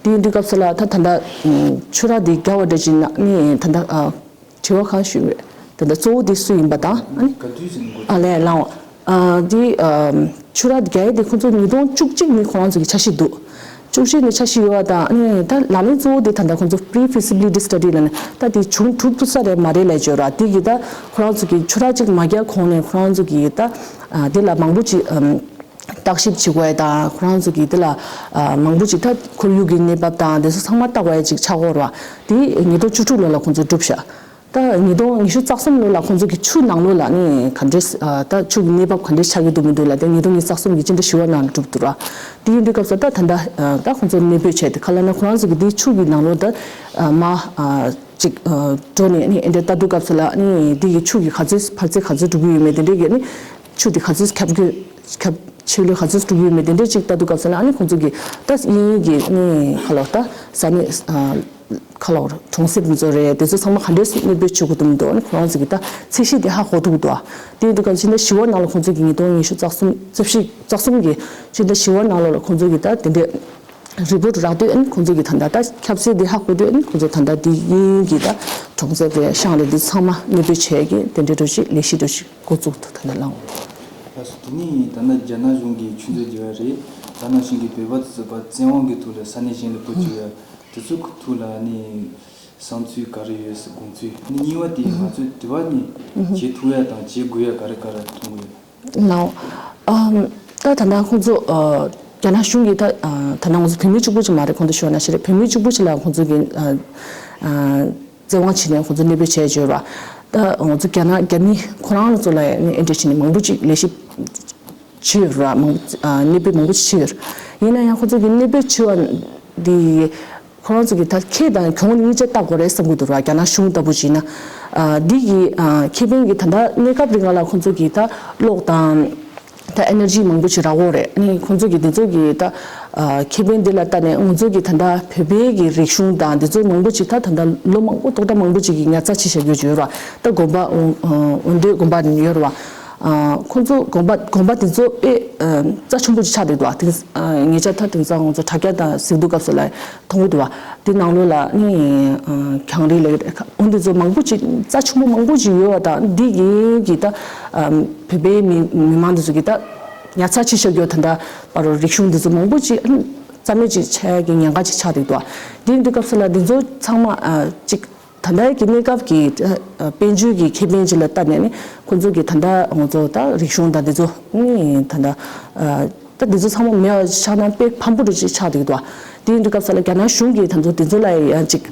དེ་ཡིན་དུས་སྐབས་སུ་ལ་ད་ད་ལྟ་ཨ་ཆུ་རགས་དེ་བརྒལ་བ་འདྲ་ཅིག་ན་ནི་ད་ལྟ་ཨ། དྲི་བ་གང་ཞུས་རེད། ད་ལྟ་གཙོ་བོ་དེ་སུ་ཡིན་པ་དང་ཨ་ནི། ག་དུས་ཟིན་དགོས། ཨ་ལས་ལའོ། ཨ་འདི་ཨ་ཆུ་རགས་བརྒལ་ཡས་དེ་ཁོང་ཚོ་ཉིས་སྟོང་བཅུ་གཅིག་ནས་ཁོ་རང་ཚོ་གི་འཆར་གཞི་འདུག་བཅུ་གཅིག་ནས་འཆར་གཞི་ཡོད་པ་དང་ཨ་ནི་ད་ལག་ལེན་གཙོ་བོ་དེ་ད་ལྟ་ཁོང་ཚོ་pre feasibility study ལབ་ནས་ད་དེ་བྱུང་གྲུབ་ཐུབ་ས་རེད་མ་རེད་ལབ་ཀྱི་ཡོད་ར། དེ་གི་ད་ཁོ་རང་ཚོ་གི་ཆུ་རགས་གཅིག་མ་བརྒལ་གོང་ནས་ཁོ་རང་ཚོ་གི་ད་ཨ་དེ་ལ་མང་པོ་ཅིག་ཨམ། བརྟག་ཞིབ་བྱེད་དགོས་ཡ་དང་ཁོ་རང་ཚོ་གིས་དེ་ལ་ཨ་མང་པོ་ཅིག་ད་ཁོར་ཡུག་གི་གནས་བབ་དང་དེ་ཚོ་ཚང་མ་བལྟ་དགོས་ཡ་ཅིག་ཆགས་ཀྱི་ཡོད་རེད་བ། དེ་ཉིས་སྟོང་བཅུ་དྲུག་ལོ་ལ་ཁོང་ཚོ་གྲུབ་ཤག་ད་ཉིས་སྟོང་ཉི་ཤུ་རྩ་གསུམ་ལོ་ལ་ཁོང་ཚོ་གི་ཆུ་ནང་ལོགས་ལ་ནི་ག་འདྲས་ཨ་ད་ཆུ་གི་གནས་བབ་ག་འདྲས་ཆགས་ཀྱི་འདུག་མི་འདུག་ལ་དེ་ཉིས་སྟོང་ཉི་ཤུ་རྩ་གསུམ་གི་སྤྱི་ཟླ་བཞི་པ་ནང་ལ་གྲུབ་འདུག་ར། དེ་ཡིན་དུས་སྐབས་སུ་ད་ད་ལྟ་ཨ་ད་ཁོང་ཚོ་གནས་སྤོས་བྱས་ཏེ་ག་ལབ་ན་ཁོ་རང་ཚོ་གི་དེ་ཆུ་གི་ནང་ལོགས་ད་ཨ་མ་ཨ་ཅིག་ཨ་འགྲོ་ནས་ནི་ཨེ་འདྲས་ལྟ་དུས་སྐབས་སུ་ལ་ནི་དེ་གི་ཆུ་གི་ག་ཚོད་འཕར་ཚད་ག་ཚོད་འགྲོ་གི་ཡོད་མེད་དེ་འདྲས་གི་ནི་ཆུ་དེ་ག་ཚོད་ཁྱབ་ཀྱི་ཁྱབ་ཆུ་ལས་ག་ཚོད་འགྲོ་གི་ཡོད་མེད་དེ་འདྲས་ཅིག་ལྟ་དུས་སྐབས་སུ་ལ་ཨ་ནི་ཁོང་ཚོ་གི་ད་དབྱིན་ཡུལ་གྱི་ནི་ཁ་ལོ་ད་ས་གནས་ཨ་ཁ་ལོ་གྲོང་གསེབ་མི་ཚོ་རེད་དེ་ཚོ་ཚང་མ་ག་འདྲས་སེ་གནས་སྤོས་བྱེད་དགོས་འདུག་མི་འདུག་ཨ་ནི་ཁོ་རང་ཚོ་གི་ད་ཚད་གཞི་དེ་ཧ་གོ་ཐུབ་ཀྱི་འདུག་དེ་ཡིན་དུས་སྐབས་ཕྱི་ཟླ་བཞི་པ་ནང་ལ་ཁོང་ཚོ་གི་ཉིས་སྟོང་ཉི་ཤུ་རྩ་གསུམ་རྩ་བཞི་རྩ་གསུམ་གི་ཕྱི་ཟླ་བཞི་པ་ནང་ལོགས་ལ་ཁོང་ཚོ་གི་ད་དེ་འདྲས་རི་པོར་ཊི་རག་དུས་ཨ་ནི་ཁོང་ཚོ་གི་ད་ལྟ་ཁྱབ་ཚད་དེ་ཧ་གོ་དུས་ཨ་ནི་ཁོང་ཚོ་ད་ལྟ་དེ་དབྱིན་ཡུལ་གྱི་ད་གྲོང་གསེབ་རེད་ཤང་རེད་དེ་ཚང་མ་གནས་སྤོས་བྱས་ཀྱི་དེ་འདྲས་འགྲོ་ཞིག་ལས་གཞི་འགྲོ་ཞིག་འགོ་བཙུགས་ཐུབ་ད་ལྟ་ལངས། ལགས་སོ། དེ་ནས་ད་ལྟ་རྒྱ་ནག་གཞུང་གིས་ཆུ་མཛོད་བརྒྱབ་ཡ་རེད། ད་ནང་བཞིན་གྱི་བོད་པ་དེ་ཚོ་ཕར་བཙན་དབང་གི་ཐོག་ལ་ས་གནས་གཞན་ལ་སྤོ་བཅུག་ཡ་དེ་ཚོ་གི་ཐོག་ལ་ནི་བསམ་ཚུལ་ག་རེ་ཡོད་ཟེར་དགོངས་ཚུལ། ནི་གཉིས་པ་དེ་ང་ཚོས་དེ་བ་ནི་བྱེད་ཐུབ་ཡ་དང་བྱེད་དགོས་ཡ་ག་རེ་ག་རེ་མཐོང་གི་ཡོད། ལའོ། ཨམ། ད་ད་ལྟ་ཁོང་ཚོ་ཨ་རྒྱ་ནག་གཞུང་གིས་ད་ཨ་ད་ལྟ་ང་ཚོ་བོད་མི་གཅིག་པུ་ཅིག་མ་རེད། གོང་དུ་ཞུས་པ་ནང་བཞིན་རེད། བོད་མི་གཅིག་པུ་ཅིག་ལ་ཁོང་ཚོ་གིས་ཨ་ཨ་བཙན་དབང་བྱས་ནས་ཁོང་ཚོ་གནས་སྤོས་བྱས་ཡོད་ར། ད་ང་ཚོ་རྒྱ་ནག་རྒྱ་མི་ཁོ་རང་ཚོ་ལ་ཡང་ཨེ་འདྲ་བྱས་ནས་མང་པོ་ཅིག་ལས་གཞི་བྱས་ཡོད་ར། མང་ཨ་གནས་སྤོས་མང་པོ་ཅིག་བྱས་ཡོད་ར། ཡིན་ན་ཡང་ཁོང་ཚོ་གིས་གནས་སྤོས་བྱས་པ་འདི། ཁོ་རང་ཚོ་གིས་ད་ཁེ་དང་གྱོང་གཉིས་ཆ་ལྟ་དགོས་རེད་བསམ་གྱི་འདུག་ར། རྒྱ་ནག་གཞུང་ལྟ་བུ་བྱས་ན། ཨ་འདི་གི་ཨ་ཁེ་ཕན་གྱི་ད་ལྟ་གནས་སྐབས་རིང་ལ་ཁོང་ཚོ་གིས་ད་གློག་དང་། ད་ཨེ་ནར་ཇི་མང་པོ་ཞིག་རག་གི་ཡོད་རེད། ཨ་ནི་ཁོང་ཚོ་གིས་འདི་ཚོ་གི་ད་ཨ་ཁེ་ཕན་འདི་ལ་ལྟ་ནས་ང་ཚོ་གི་ད་ལྟ་བོད་པའི་གི་རིག་གཞུང་དང་འདི་ཚོ་མང་པོ་ཅིག་ད་ད་ལྟ་ལོ་མང་པོ་ཐོག་མཐའ་མང་པོ་ཅིག་གིས་ཉར་ཚགས་བྱས་བཞག་ཡོད་ཅིག་ཡོད་ར། ད་དགོན་པ་འོ་འོ་འདོད་དགོན་པ་ཡོད་ར་བ། ཨ་ཁོང་ཚོ་དགོན་པ་དགོན་པ་དེ་ཚོ་དཔེ་ཨ་རྩ་ཆེན་པོ་ཅིག་ཆགས་བསྡད་འདུག་བ། དེ་ཨ་ཉེ་ཆར་ད་དེང་སང་ང་ཚོ་དྲ་རྒྱ་དང་གཟིགས་དུས་སྐབས་སུ་ལ་མཐོང་གི་འདུག་བ། དེ་ནང་ལོགས་ལ་ནི་ཨ་གངས་རི་ལ་འོ་འདི་ཚོ་མང་པོ་ཅིག་རྩ་ཆེན་པོ་མང་པོ་ཅིག་ཡོད་བ་དང་འདི་གི་གི་ད་ཨ་བོད་པའི་མི་མི་མང་འདི་ཚོ་གི་ད་ཉར་ཚགས་བྱས་བཞག་ཡོད་ད་ད་བར་རིག་གཞུང་འདི་ཚོ་མང་པོ་ཅིག་ཨ་རྩ་མེད་ཅིག་ཆགས་ཡ་གི་ཉེན་ཁ་ཅིག་ཆགས་བསྡད་འདུག་བ། དེ་ཡིན་དུས་སྐབས་སུ་ལ་འདི་ཚོ་ཚང་མ་ཨ་ཅིག་ད་ལྟའི་གི་གནས་སྐབས་ཀྱི་ཨ་དཔལ་འབྱོར་གྱི་ཁེ་ཕན་ཅིག་ལ་ལྟ་ནས་ནི་ཁོང་ཚོ་གི་ད་ལྟ་ང་ཚོ་ད་རིག་གཞུང་དང་འདི་ཚོ་ནི་ད་ལྟ་ཨ་ད་འདི་ཚོ་ཚང་མ་མེད་པ་ཆགས་ན་དཔེ་ཕམ་པོ་རུ་ཅིག་ཆགས་འདུག་དོ། དེ་ཡིན་དུས་སྐབས་སུ་ལ་རྒྱ་ནག་གཞུང་གིས་ད་ཚོ་འདི་ཚོ་ལ་ཡང་ཅིག་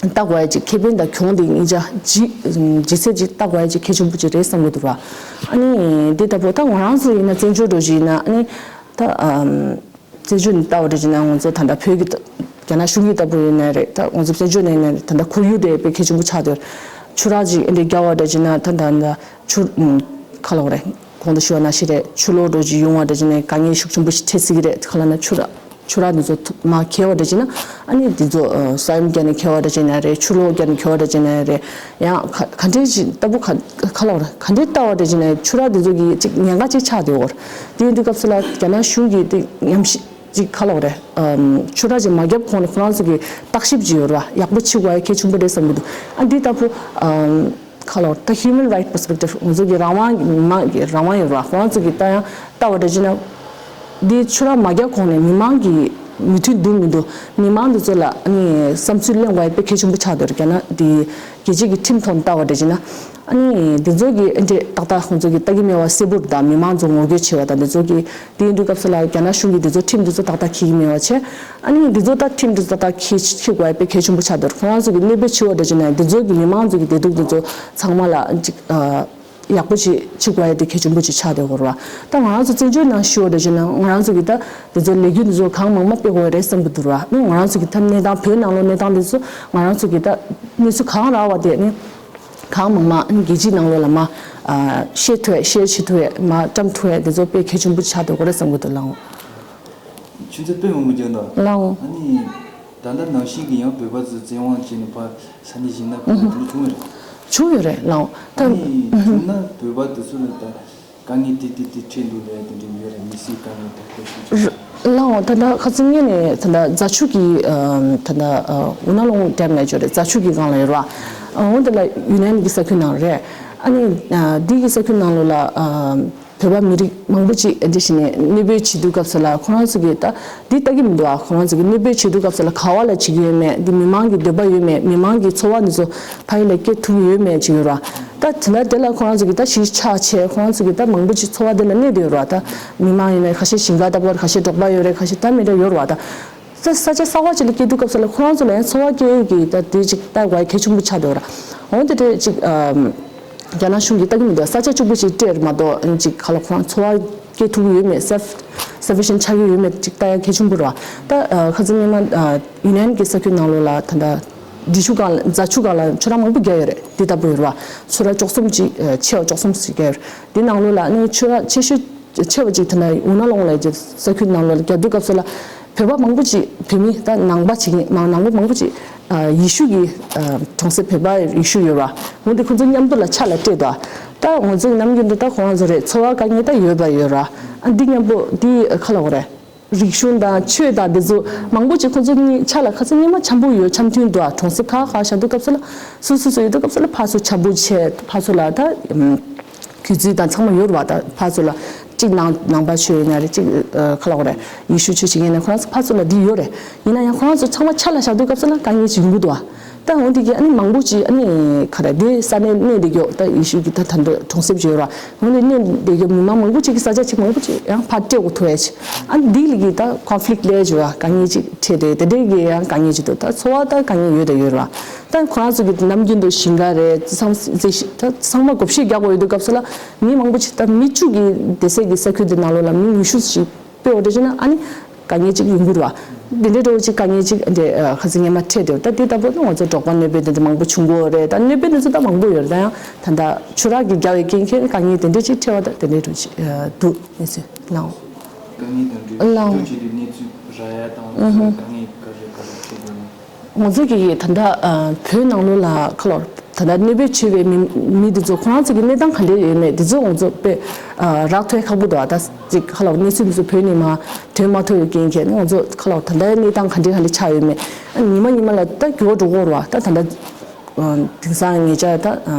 ལྟ་དགོས་ཡ་ཅིག་ཁེ་ཕན་དང་གྱོང་དེ་གཉིས་ཆ་ཇི་ཇི་སྲིད་ཅིག་ལྟ་དགོས་ཡ་ཅིག་གལ་ཆེན་པོ་ཅིག་རེད་བསམ་གི་འདུག་ར། ཨ་ནི་འདི་ལྟ་བུ་ད་ང་རང་ཚོ་ཡིན་ན་བཙན་བྱོལ་འགྲོ་ཅིག་ཡིན་ན་ཨ་ནི་ད་ཨམ། བཙན་བྱོལ་ནས་ལྟ་བ་འདྲ་བྱས་ན་ང་ཚོ་ད་ལྟ་བོད་ཀྱི་རྒྱ་ནག་གཞུང་གི་ལྟ་བུ་ཡིན་ན་རེད། ད་ང་ཚོ་བཙན་བྱོལ་ནས་ཡིན་ན་རེད། ད་ལྟ་ཁོར་ཡུག་དེ་དཔེ་གལ་ཆེན་པོ་ཆགས་བསྡད་ཡོད་རེད། ཆུ་རགས་ཅིག་ཨེ་འདྲས་བརྒྱབ་པ་འདྲ་བྱས་ན་ད་ད་ད་ཆུ་ཁ་ལོ་རེད། གོང་དུ་ཞུས་པ་ནང་བཞིན་རེད། ཆུ་ལོག་འདྲ་ཅིག་ཡོང་བ་འདྲ་བྱས་ན་དཀའ་ངལ་ཤུགས་ཆེན་པོ་ཞིག་འཕྲད་སྲིད་ཀྱི་རེད། ག་ལབ་ན་ཆུ་རགས་ཆུ་རགས་འདི་ཚོ་མར་འཁེལ་བ་འདྲ་བྱས་ན་ཨ་ནི་འདི་ཚོ་ས་ཡོམ་བརྒྱབ་ནས་འཁེལ་བ་འདྲ་བྱས་ན་རེད། ཆུ་ལོག་བརྒྱབ་ནས་འཁེལ་བ་འདྲ་བྱས་ན་རེད། ཡང་ག་ག་འདྲས་ཅིག་ལྟ་བུ་ག་ག་ལབ་རེད། ག་འདྲས་ལྟ་བ་འདྲ་བྱས་ན་ཆུ་རགས་འདི་ཚོ་གི་ཅིག་ཉེན་ཁ་ཅིག་ཆགས་བསྡད་ཡོད་རེད། དེ་ཡིན་དུས་སྐབས་སུ་ལ་རྒྱ་ནག་གཞུང་གིས་དེ་ཉམས་ཞིབ་ཅིག་ག་ལབ་རེད། ཨམ། ཆུ་རགས་ཅིག་མ་བརྒྱབ་གོང་ནས་ཁོ་རང་ཚོ་གིས་བརྟག་ཞིབ་ཅིག་ཡོད་རེད་བ། ཡག་པོ་བྱེད་དགོས་ཡ་གལ་ཆེན་པོ་རེད་བསམ་གྱི་འདུག་ཨ་འདི་ལྟ་བུ་ཨམ། ག་ལབ་རེད། ད་human right perspective ང་ཚོ་གི་རང་དབང་མི་མང་གི་རང་དབང་ཡོད་རེད་བ། ཁོ་རང་ཚོ་གིས་ལྟ་ཡང་ལྟ་བ་འདྲ་བྱས་ན་འདི་ཆུ་རགས་མ་བརྒྱབ་གོང་ནས་མི་མང་གི་ མོས་མཐུན་འདུག་མི་འདུག་མི་མང་འདི་ཚོ་ལ་ཨ་ནི་བསམ་ཚུལ་གླེང་བ་དཔེ་གལ་ཆེན་པོ་ཆགས་འདུག་རྒྱ་ནག་འདི་རྒྱལ་སྤྱི་གི་ཁྲིམས་ཐོག་ནས་ལྟ་བ་འདྲ་བྱས་ན། ཨ་ནི་འདི་ཚོ་གི་ཨ་འདྲས་ཏག་ཏག་ཁོང་ཚོ་གི་ལྟ་གི་མེད་པ་གསལ་པོ་རེད། ད་མི་མང་ཚོ་ངོ་རྒོལ་བྱེད་པ་དང་འདི་ཚོ་གི་དེ་ཡིན་དུས་སྐབས་སུ་ལ་རྒྱ་ནག་གཞུང་གིས་འདི་ཚོ་ཁྲིམས་འདི་ཚོ་ཏག་ཏག་འཁྱེར་གི་མེད་པ་བྱས། ཨ་ནི་འདི་ཚོ་ད་ཁྲིམས་འདི་ཚོ་ཏག་ཏག་འཁྱེར་འཁྱེར་དགོས་པ་དཔེ་གལ་ཆེན་པོ་ཆགས་འདུག་ཁོ་རང་ཚོ་གི་གནོད་པ་བྱེད་པ་འདྲ་བྱས་ན་འདི་ཚོ་གི་མི་མང་ཚོ་གི་བདེ་སྡུག་འདི་ཚོ་ཚང་མ་ལ་ཅིག་ཨ། ཡག་པོ་ཞིག་བྱེད་དགོས་ཡ་དེ་གལ་ཆེན་པོ་ཅིག་ཆགས་བསྡད་ཡོད་རེད་བ། ད་ང་རང་ཚོ་བཙན་བྱོལ་ནང་ཞུ་བ་འདྲ་བྱས་ན་ང་རང་ཚོ་གི་ད་དེ་ཚོ་ལས་འགུལ་འདི་ཚོ་གང་མང་མང་སྤེལ་དགོས་རེད་བསམ་གི་འདུག་ར། ནི་ང་རང་ཚོ་གི་ད་གནས་སྟངས་བོད་ནང་ལོགས་གནས་སྟངས་འདི་ཚོ་ང་རང་ཚོ་གི་ད་གནས་ཚུལ་གང་རག་བ་དེ་ནི་གང་མང་མང་ནི་རྒྱལ་སྤྱིའི་ནང་ལོགས་ལ་མ་ཤེར་ཐུབ་ཡ་ཤེར་བྱེད་ཐུབ་ཡ་མ་བཀྲམ་ཐུབ་ཡ་དེ་ཚོ་དཔེ་གལ་ཆེན་པོ་ཆགས་བསྡད་ཡོད་རེད་བསམ་གི་འདུག་ལགས། ཆུ་ཚོད་དཔེ་མང་པོ་བརྒྱབ་འདུག་ལགས། ཨ་ནི། ད་ལྟ་ནང་བཞིན་གྱི་ཡང་བོད་པ་ཚོས་བཙན་དབང་བྱས་ནས་ཕར་ས་གནས་གཞན་ན་ཕར་དེ་འདྲ་བྱུང་བ་རེད། བྱུང་ཡོད་རེད་ལགས། ད་ཨ་ནི་བྱུང་ན་བོད་པ་དེ་ཚོ་ལ་ད་དཀའ་ངལ་དེ་དེ་དེ་འཕྲད་འདུག་ལབ་ཡ་དེ་འདྲ་ཡོད་རེད། མི་སེར་དཀའ་ངལ་དང་ཁོ་ཤུགས་ཆེ། ལགས། ད་ལྟ་ཁ་སང་ཉིན་ནས་ད་ལྟ་རྫ་ཆུ་གི་ད་ལྟ་ཝུ་ན་ལུང་ཌེམ་ལབ་ཡ་ཅིག་ཡོད་རེད། རྫ་ཆུ་གི་སྒང་ལ་ཡོད་རེད་བ། འོ་དེ་ལ་ཡུན་ནན་གྱི་ས་ཁུལ་ནང་རེད། ཨ་ནི་འདི་གི་ས་ཁུལ་ནང་ལོགས་ལ། བོད་པ་མི་རིགས་མང་པོ་ཅིག་འདི་བྱས་ནས་གནོད་འབོད་བྱེད་དུས་སྐབས་སུ་ལ་ཁོ་རང་ཚོ་གིས་ད་འདི་ལྟ་གི་མི་འདུག་ཨ། ཁོ་རང་ཚོ་གིས་གནོད་འབོད་བྱེད་དུས་སྐབས་སུ་ལ་ག་བ་ལ་བྱེད་ཀྱི་ཡོད་མེད། འདི་མི་མང་གི་འདོད་པ་ཡོད་མེད། མི་མང་གི་འཚོ་བ་འདི་ཚོ་ཕ་ཡུལ་ལ་སྐྱེལ་ཐུབ་ཀྱི་ཡོད་མེད་ཅིག་ཡོད་ར། ད་དེ་ལ་དེ་ལ་ཁོ་རང་ཚོ་གིས་ད་གཞིས་ཆགས་བྱས་ཁོ་རང་ཚོ་གིས་ད་མང་པོ་ཅིག་འཚོ་བ་འདི་ལ་གནས་བསྡད་ཡོད་ར། ད་མི་མང་ཡིན་ན་ཁ་ཤས་ཞིང་ཁ་བཏབ་ཁ་ཤས་འབྲོག་པ་ཡོད་རེད། ཁ་ཤས་ད་མི་འདྲ་ཡོད་ར། ད། ས་ས་ཆ་གསར་པ་ཅིག་ལ་སྐྱེལ་དུས་སྐབས་སུ་ལ་ཁོ་རང་ཚོ་ལ་ཡང་འཚོ་བ་སྐྱེལ་གྱི་ད་དེ་ཅིག་ལྟ་དགོས་གལ་ཆེན་པོ་ཆགས་འདུག་ར། འོན་ཏེ་དེ་ཅིག་ཨམ། རྒྱ་ནག་གཞུང་གིས་ལྟ་གི་མི་འདུག་ས་ཆ་གཅིག་པུ་ཅིག་སྤྲད་མ་གཏོགས་ཅིག་ག་ལ་ཁོ་རང་འཚོ་བ་སྐྱེལ་ཐུབ་ཀྱི་ཡོད་མེད། སེལ་ཕི་སེ་ཕི་ཤན་ཆགས་ཀྱི་ཡོད་མེད་ཅིག་ལྟ་ཡ་གལ་ཆེན་པོ་རེད་བ། ད་ཁ་སང་ཉི་མ་ཡུན་ནན་གྱི་ས་ཁུལ་ནང་ལོགས་ལ་ད་ལྟ་འབྲི་ཆུ་སྒང་ལ་རྫ་ཆུ་སྒང་ལ་ཆུ་རགས་མང་པོ་བརྒྱབ་ཡོད་རེད། དེ་ལྟ་བུ་ཡོད་རེད་བ། ཆུ་རགས་བཅུ་གསུམ་ཅིག་ཆེ་བ་བཅུ་གསུམ་ཞིག་བརྒྱབ་ཡོད་རེད། དེ་ནང་ལོགས་ལ་ནི་ཆུ་རགས་ཆེ་ཤོས། ཆེ་བ་ཅིག་དེ་ན་ཝུ་ན་ལུང་ལ་ས་ཁུལ་ནང་ལོགས་ལ་རྒྱག་དུས་སྐབས་སུ་ལ་བོད་པ་མང་པོ་ཅིག་བོད་མི་ད་ནང་པ་ཅིག་ཡིན་མང་ནང་པ་མང་པོ་ཅིག་ཡེ་ཤུ་གི་གྲོང་གསེབ་བོད་པ་ཡེ་ཤུ་ཡོད་པ་འོན་ཏེ་ཁོང་ཚོ་མཉམ་དུ་ལ་ཆ་ལ་སྤྲད་དོ། ད་ང་ཚོ་ནམ་རྒྱུན་དུ་ད་ཁོ་རང་ཚོ་རེད་འཚོ་བ་དཀའ་ངལ་ད་ཡོད་པ་ཡོད་ར། ཨ་འདི་མཉམ་པོ་འདི་ཁ་ལ་འོ་རེད། རིག་གཞུང་དང་ཆོས་དང་འདི་ཚོ་མང་པོ་ཅིག་ཁོང་ཚོ་གཉིས་ཆ་ལ་ཁ་ཚ་གཉིས་མ་འཆམ་པོ་ཡོད་འཆམ་མཐུན་འདུག་ཨ། གྲོང་གསེབ་ཁག་ཁག་བཞག་དུས་སྐབས་སུ་ལ་སུ་སུ་སུ་ཡོད་དུས་སྐབས་སུ་ལ་ཕར་ཚུར་འཆམ་པོ་བྱས་ཕར་ཚུར་ལ་ད། གུས་བརྩི་དང་ཚང་མ་ཡོད་རེད་བ། ད་ཕར་ཚུར་ལ་གཅིག་ནང་ནང་པ་ཆོས་ཡིན་ན་རེད། གཅིག་ཁ་ལག་རེད་ཡེ་ཤུ་ཆོས་ཤིག་ཡིན་ན་ཁོ་རང་ཚོ་ཕར་ཚུར་ལ་འདི་ཡོད་རེད། ཡིན་ན་ཡང་ཁོ་རང་ཚོ་ཚང་མ་ཆ་ལ་བཞག་དུས་སྐབས་སུ་ལ་དཀའ་ངལ་ཅིག་ཡོང་གི་འདུག་བ། ད་འོན་ཏེ་གི་ཨ་ནི་མང་པོ་ཅིག་ཨ་ནི་ག་རེ་དེ་ས་གནས་གནས་བསྡད་རྒྱུ་ད་ཡེ་ཤུ་གི་ད་ད་འདི་གྲོང་གསེབ་ཅིག་ཡོད་རེད་བ། འོན་ཏེ་གནས་བསྡད་རྒྱུ་མི་མང་མང་པོ་ཅིག་གི་ས་ཆ་ཅིག་མང་པོ་ཅིག་ཡང་ཕར་སྤྲད་དགོས་ཐུག་ཡ་ཅིག་ཨ་ནི་འདི་ལ་གི་ད་ཀོན་ཕི་ལིཀ་ལས་བྱུང་བ་དཀའ་ངལ་ཅིག་འཕྲད་དེ་དེ་འདྲའི་གི་ཡང་དཀའ་ངལ་ཅིག་འདུག་ད་འཚོ་བ་ད་དཀའ་ངལ་ཡོད་ད་ཡོད་རེད་བ། ད་ཁོ་རང་ཚོ་གི་ནམ་རྒྱུན་དུ་ཞིང་ཁ་རེད་ཚང་ཚང་མ་བགོ་བཤའ་རྒྱག་དགོས་ཡོད་དུས་སྐབས་སུ་ལ་མི་མང་པོ་ཅིག་ད་མི་བཅུ་གི་སྡེ་ཚན་གྱི་ས་ཁུལ་དེ་ནང་ལོགས་ལ་མི་ཉི་ཤུ་ཞིག་དཔེ་འོ་འདྲ་བྱས་ན་ཨ་ནི་དཀའ་ངལ་ཅིག་ཡོང་གི་རེད་བ། དེ་འདྲའི་འདྲ་བོ་ཅིག་དཀའ་ངལ་ཅིག་འདྲ་ཁ་སང་ཉི་མ་འཕྲད་དེ་ད་དེ་ལྟ་བུ་ན་ང་ཚོ་འབྲོག་པ་གནོད་པའི་དེ་འདྲ་མང་པོ་བྱུང་གི་ཡོད་རེད། ད་གནོད་པའི་དེ་ཚོ་ད་མང་པོ་ཡོད་རེད། ད་ཡང་ད་ད་ཆུ་རགས་ཀྱི་རྒྱ་བའི་རྐྱེན་གྱིས་དཀའ་ངལ་དེ་འདྲ་ཅིག་འཕྲད་པ་ད་དེ་འདྲའི་འདྲ་བོ་ཅིག་འདུག་གནས་ཚུལ་ལའོ། དཀའ་ངལ་དང་འབྲེལ་ལའོ། ཞིབ་འཇུག་བྱས་ཏེ་གནས་ཚུལ་རག་ཡ་དང་ཨུ་ཧུ། དཀའ་ངལ་ག་རེ་ག་རེ་འཕྲད་ཀྱི་ཡོད་ན། ང་ཚོ་གི་ད་ལྟ་བོད་ནང་ལོགས་ལ་ཁ་ལོ་ད་ལྟ་གནོད་འབོད་བྱས་པའི་མི་མི་འདི་ཚོ་ཁོ་རང་ཚོ་གི་གནས་སྟངས་ག་འདྲ་ཡོད་མེད་འདི་ཚོ་ང་ཚོ་དཔེ་རག་ཐུབ་ཁག་པོ་འདུག་ད་ཅིག་ཁ་ལོ་གནས་ཚུལ་འདི་ཚོ་བོད་ནས་མ་ཐོན་མ་ཐུབ་ཡོད་རྐྱེན་གྱིས་ང་ཚོ་ཁ་ལོ་ད་ལྟའི་གནས་སྟངས་ག་འདྲ་ག་འདྲ་ཆགས་ཡོད་མེད་ཉི་མ་ཉི་མ་ལ་ད་འགྱུར་བ་འགྲོ་གི་ཡོད་རེད་བ། ད་ད་ལྟ་དེང་སང་ངེད་ཅག་ད་